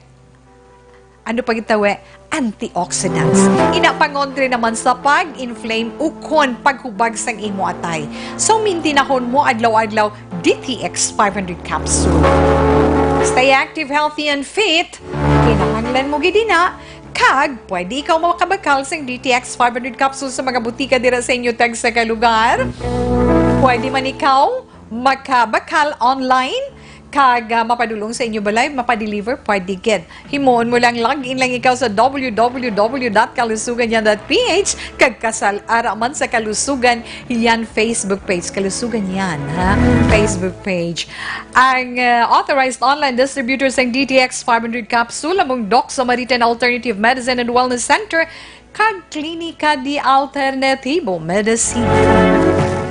ano pa gitawe? Antioxidants. Ina pangontra naman sa pag-inflame ukon paghubag sang imo atay. So, mintinahon mo adlaw-adlaw D T X five hundred capsule. Stay active, healthy, and fit. Kinahanglan mo gid ina, kag pwede ikaw makabakal sang D T X five hundred capsule sa mga butika dira sa inyo tagsa ka lugar. Pwede man ikaw makabakal online, kag, ah, mapadulong sa inyo balay, mapadeliver, pwede gid. Himuon mo lang, log in lang ikaw sa W W W dot kalusugan yan dot P H, kag kasal-, ara man sa Kalusugan Yan Facebook page. Kalusugan Yan, ha? Facebook page. Ang, ah, authorized online distributor sang D T X five hundred capsule among Doc Samaritan Alternative Medicine and Wellness Center kag Klinika de Alternativo Medicina.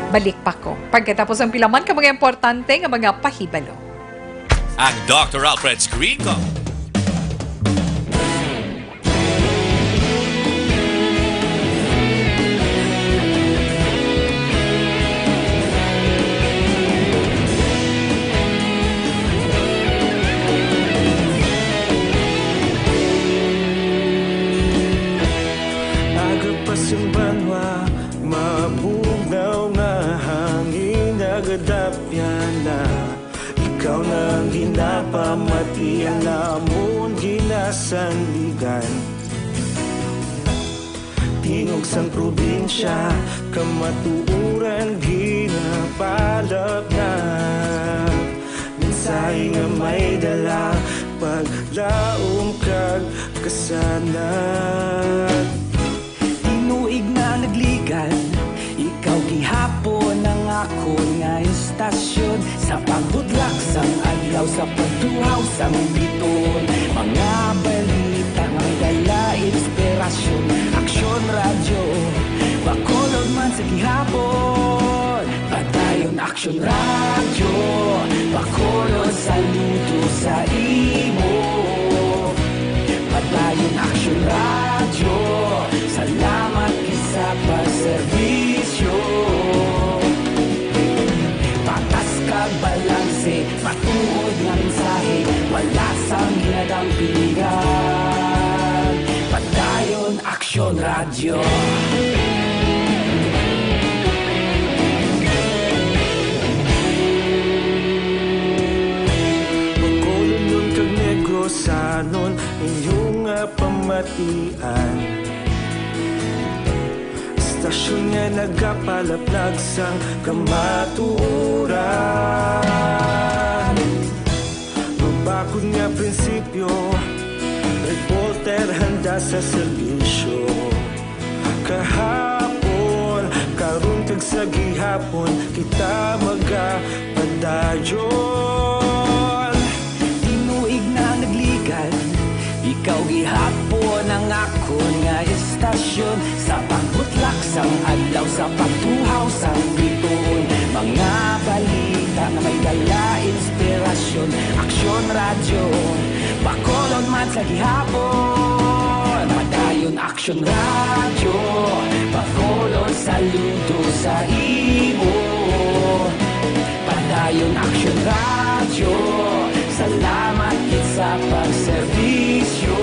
Balik pa ko pagkatapos ang pila man ka mga importante nga mga pahibalo. Ang Doctor Alfred's Green Call. Aga pa sing banwa, mabugnaw nga hangin, nagadapyan na. Ikaw na ang ginapamati, ang amon ginasandigan. Tingog sang probinsya, kamatuoran ginapalabnab. Mensahe nga may dala, paglaom kag kasanag. Tinuig na nagligad, ikaw gihapon ang akon nga istasyon. Sa pagbudlak sang adlaw, sa pagtuhaw sang biton, mga balita nga dala inspirasyon. Aksyon Radyo Bacolod man sa gihapon. Padayon Aksyon Radyo Bacolod, saludo sa imo. Padayon Atian. Istasyon nga nagapalaplag sang kamatuoran. Mabakod nga prinsipyo, reporter handa sa serbisyo. Kahapon, karon kag sa gihapon, kita magapadayon. Tinuig na ang nagligan, ikaw gihapon ang akon nga istasyon. Sa pagbutlak sang adlaw, sa pagtuhaw sang bituon, mga balita nga may dala inspirasyon. Aksyon Radyo, Bacolod man sa gihapon. Padayon Aksyon Radyo, Bacolod, saludo sa imo. Padayon Aksyon Radyo, salamat gid sa pagserbisyo.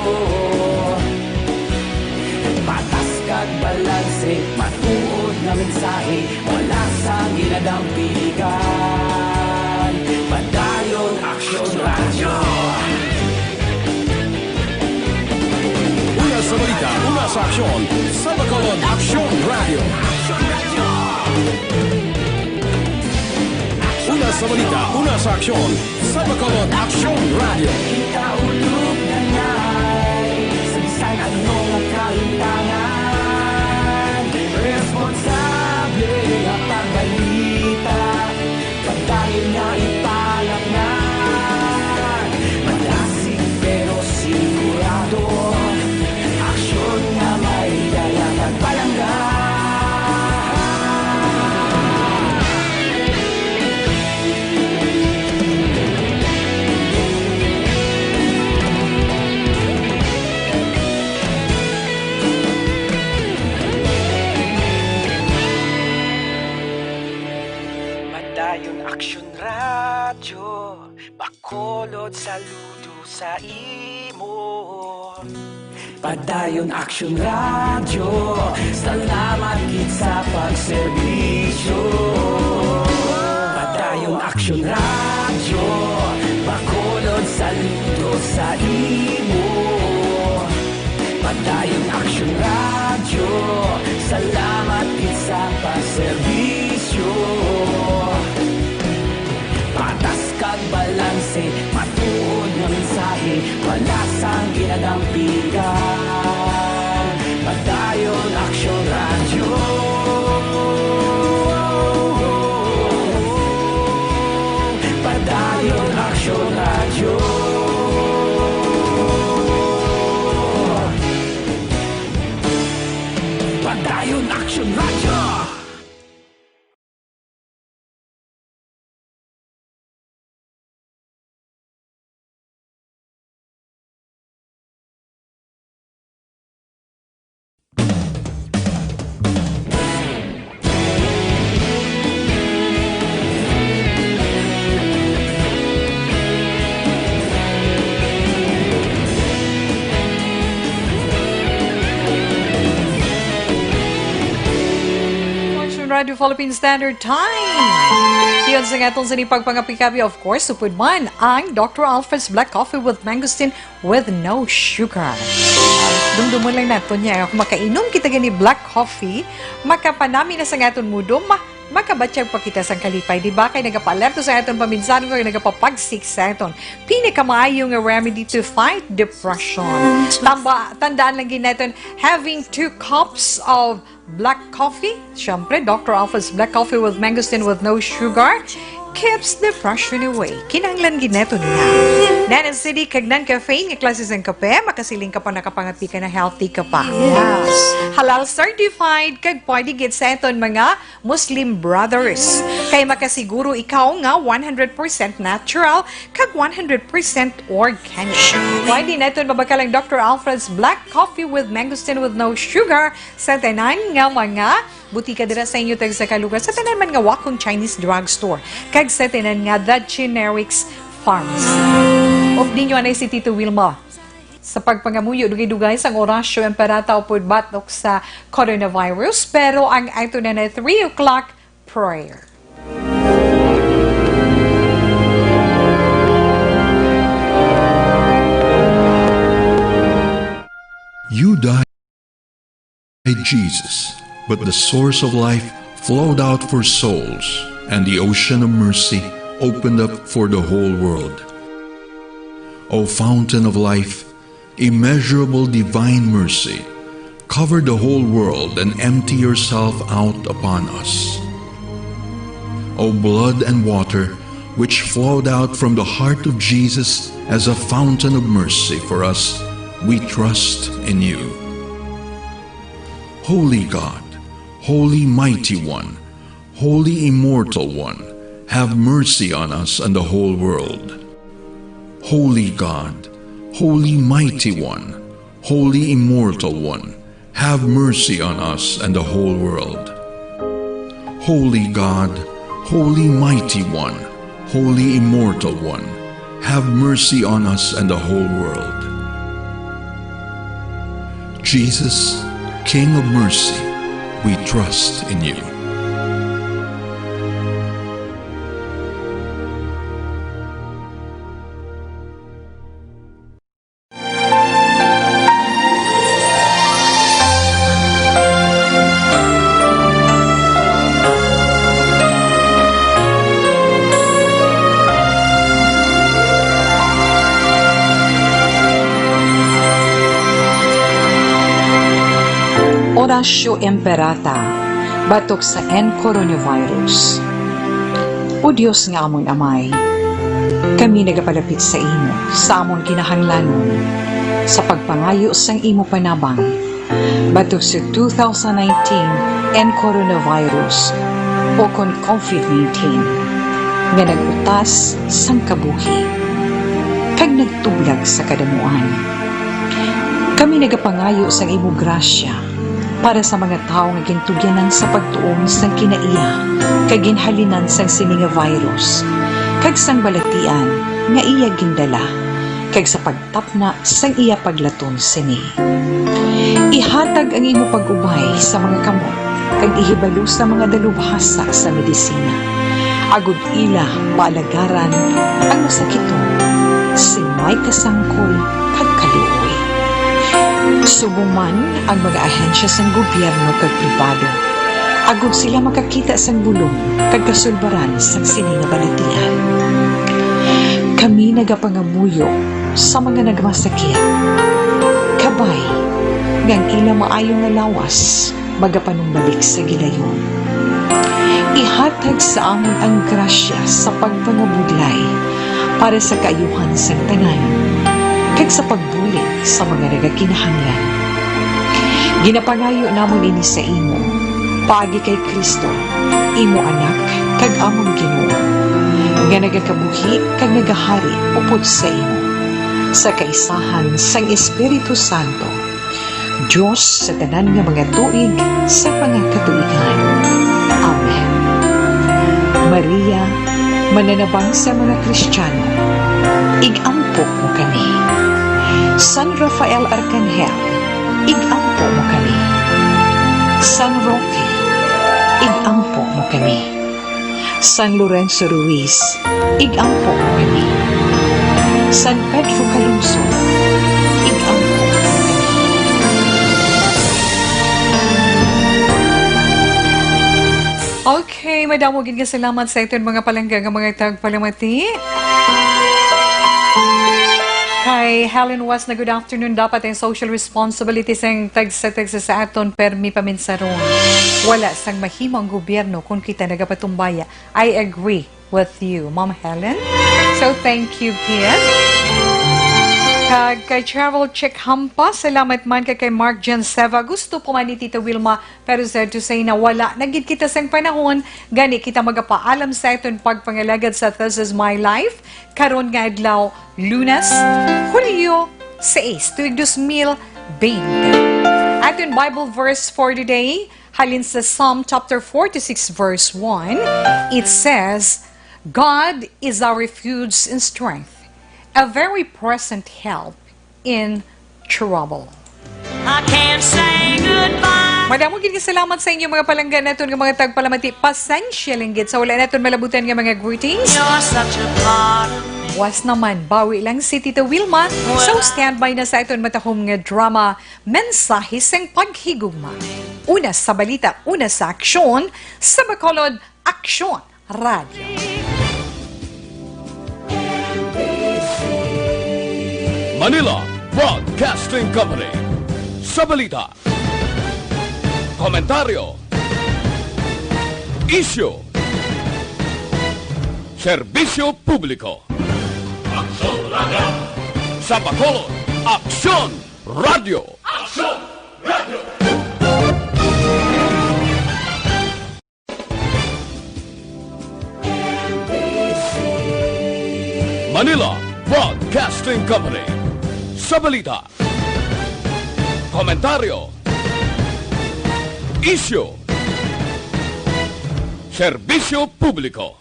Patas kag balanse, matuod nga mensahe, wala sang ginadampigan. Padayon Aksyon Radyo. Una sa balita, una sa aksyon, sa Bacolod Aksyon Radyo. Una sa balita, una sa aksyon, sa Bacolod Aksyon Radyo. Kita ulog na ngay, sa bisan ano nga kahimtangan, responsable nga pagbalita. Padayon nga ipalaknag, madasig pero sigurado, aksyon nga may dala kag palangga. Padayon Aksyon Radyo, Bacolod, saludo sa imo. Padayon Aksyon Radyo, salamat gid sa pagserbisyo. Padayon Aksyon Radyo, Bacolod, saludo sa imo. Padayon Aksyon Radyo, salamat gid sa pagserbisyo. Patas kag balanse, matuod nga mensahe, wala sang ginadampigan. Padayon Aksyon Radyo. Padayon Aksyon Radyo. Padayon Aksyon Radyo. Aksyon Radio Philippine Standard Time. Iyon sa aton sa pagpangapi-kapi, of course, supod man ang Doctor Alfred's Black Coffee with Mangosteen with no sugar. Dumdumon lang naton niya. Kung makainom kita gani black coffee, makapanami na sa aton mood, ma makabatyag pa kita sang kalipay, di ba? Kay nagapaalerto sa aton paminsanon, kay nagapapagsik sa aton pinakamaayo nga remedy to fight depression. Tamba, tandaan lang gid naton, having two cups of black coffee. Siyempre, Doctor Alfred's Black Coffee with Mangosteen with no sugar keeps depression away. Kinahanglan gid naton nga. Nan acidic kag non-caffeine nga klase sang kape, makasiling ka pa, nakapangapi ka na, healthy ka pa. Yes. Halal certified, kag pwede gid sa aton mga Muslim brothers. Kay makasiguro ikaw nga one hundred percent natural kag one hundred percent organic. Pwede naton mabakal ang Doctor Alfred's Black Coffee with Mangosteen with no sugar sa tanan nga mga butika dira sa inyo, tag sa kalugar, sa tanan man nga Wacom Chinese Drugstore, kag sa tanan nga The Generics Pharmacy. Update ninyo anay si Tito Wilma sa pagpangamuyo, dugay-dugay sang Horacio Emperata upod batok sa coronavirus, pero ang ato na na three o'clock prayer. died Jesus, but the source of life flowed out for souls, and the ocean of mercy opened up for the whole world. O fountain of life, immeasurable divine mercy, cover the whole world and empty yourself out upon us. O blood and water, which flowed out from the heart of Jesus as a fountain of mercy for us, we trust in you. Holy God, Holy Mighty One, Holy Immortal One, have mercy on us and the whole world. Holy God, Holy Mighty One, Holy Immortal One, have mercy on us and the whole world. Holy God, Holy Mighty One, Holy Immortal One, have mercy on us and the whole world. Jesus, King of mercy, we trust in you. Oratio Imperata, batok sa N coronavirus. O Dios nga amon Amay, kami nagapalapit sa imo sa amon kinahanglanon sa pagpangayo sang imo panabang batok sa two thousand nineteen N coronavirus, o kon COVID nineteen, nga nag-utas sang kabuhi kag nagtublag sa kadamuan. Kami nagapangayo sang imo grasya para sa mga tawo nga gintugyanan sa pagtuon sang kinaiya kag ginhalinan sang sini nga virus kag sang balatian nga iya gindala, kag sa pagtapna sang iya paglaton sini. Ihatag ang imo pag-ubay sa mga kamot kag ihibalo sa mga dalubhasa sa medisina, agod ila maalagaran ang masakiton sing may kasangkol kag kaluoy. Subong man ang mga ahensya sang gobyerno kag pribado, agod sila makakita sang bulong kag kasulbaran sang sini nga balatian. Kami nagapangamuyo sa mga nagmasakit, kabay nga ang ila maayo nga lawas magapanumbalik sa gilayon. Ihatag sa amon ang grasya sa pagpangabudlay para sa kaayuhan sang tanan, kag sa pagbulig sa mga nagakinahanglan. Ginapangayo namon ini sa imo, paagi kay Cristo, imo Anak, kag amon Ginoo, nga nagakabuhi kag nagahari upod sa imo, sa kaisahan sang Espiritu Santo, Dios sa tanan nga mga tuig sa mga katuigan. Amen. Maria, mananabang sa mga Kristiyano, ig-ampo mo kami. San Rafael Arkanghel, ig-ampo mo kami. San Roque, ig-ampo mo kami. San Lorenzo Ruiz, ig-ampo mo kami. San Pedro Calungsod, ig-ampo mo kami. Okay, madamo gid nga salamat sa aton mga palangga nga mga tagpalamati. Kay Helen West na, good afternoon. Dapat ang social responsibility sang tagsa-tagsa sa aton permi paminsaron. Wala sang mahimo ang gobyerno kung kita nagapatumbaya. I agree with you, Ma'am Helen. So, thank you, kid. Kag kay Travel Check Hampa, salamat man kag kay Mark Jan Seva. Gusto pa man ni Tita Wilma, pero sad to say na wala na gid kita sang panahon. Gani kita magapaalam sa aton pagpangalagad sa This Is My Life karon nga adlaw, Lunes, Hulyo sais, tuig dos mil bente. Aton Bible verse for today, halin sa Psalm chapter forty-six, verse one, it says, "God is our refuge and strength, a very present help in trouble." I can't say goodbye. Madamo gid nga salamat sa inyo, mga palangga naton nga mga tagpalamati. Pasensya lang gid sa wala naton malabutan nga mga greetings. You're such a part of me. Buwas naman, bawi lang si Tita Wilma. So, standby na sa aton matahom nga drama, Mensahe sang Paghigugma. Una sa balita, una sa aksyon, sa Bacolod, Aksyon Radyo. Manila Broadcasting Company. Sa balita, komentaryo, isyu, serbisyo publiko. Aksyon Radyo. Sa Bacolod, Aksyon Radyo. Aksyon Radyo. Manila Broadcasting Company. Sa balita, komentaryo, isyu, serbisyo publiko.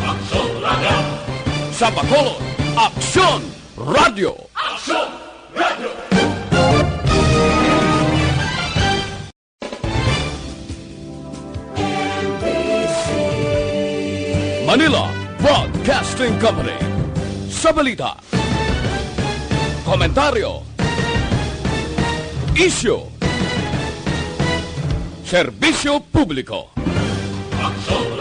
Aksyon Radyo. Sa Bacolod, Aksyon Radyo. Aksyon Radyo. Manila Broadcasting Company. Sa balita, komentaryo, isyu, serbisyo publiko. Aksyon Radyo.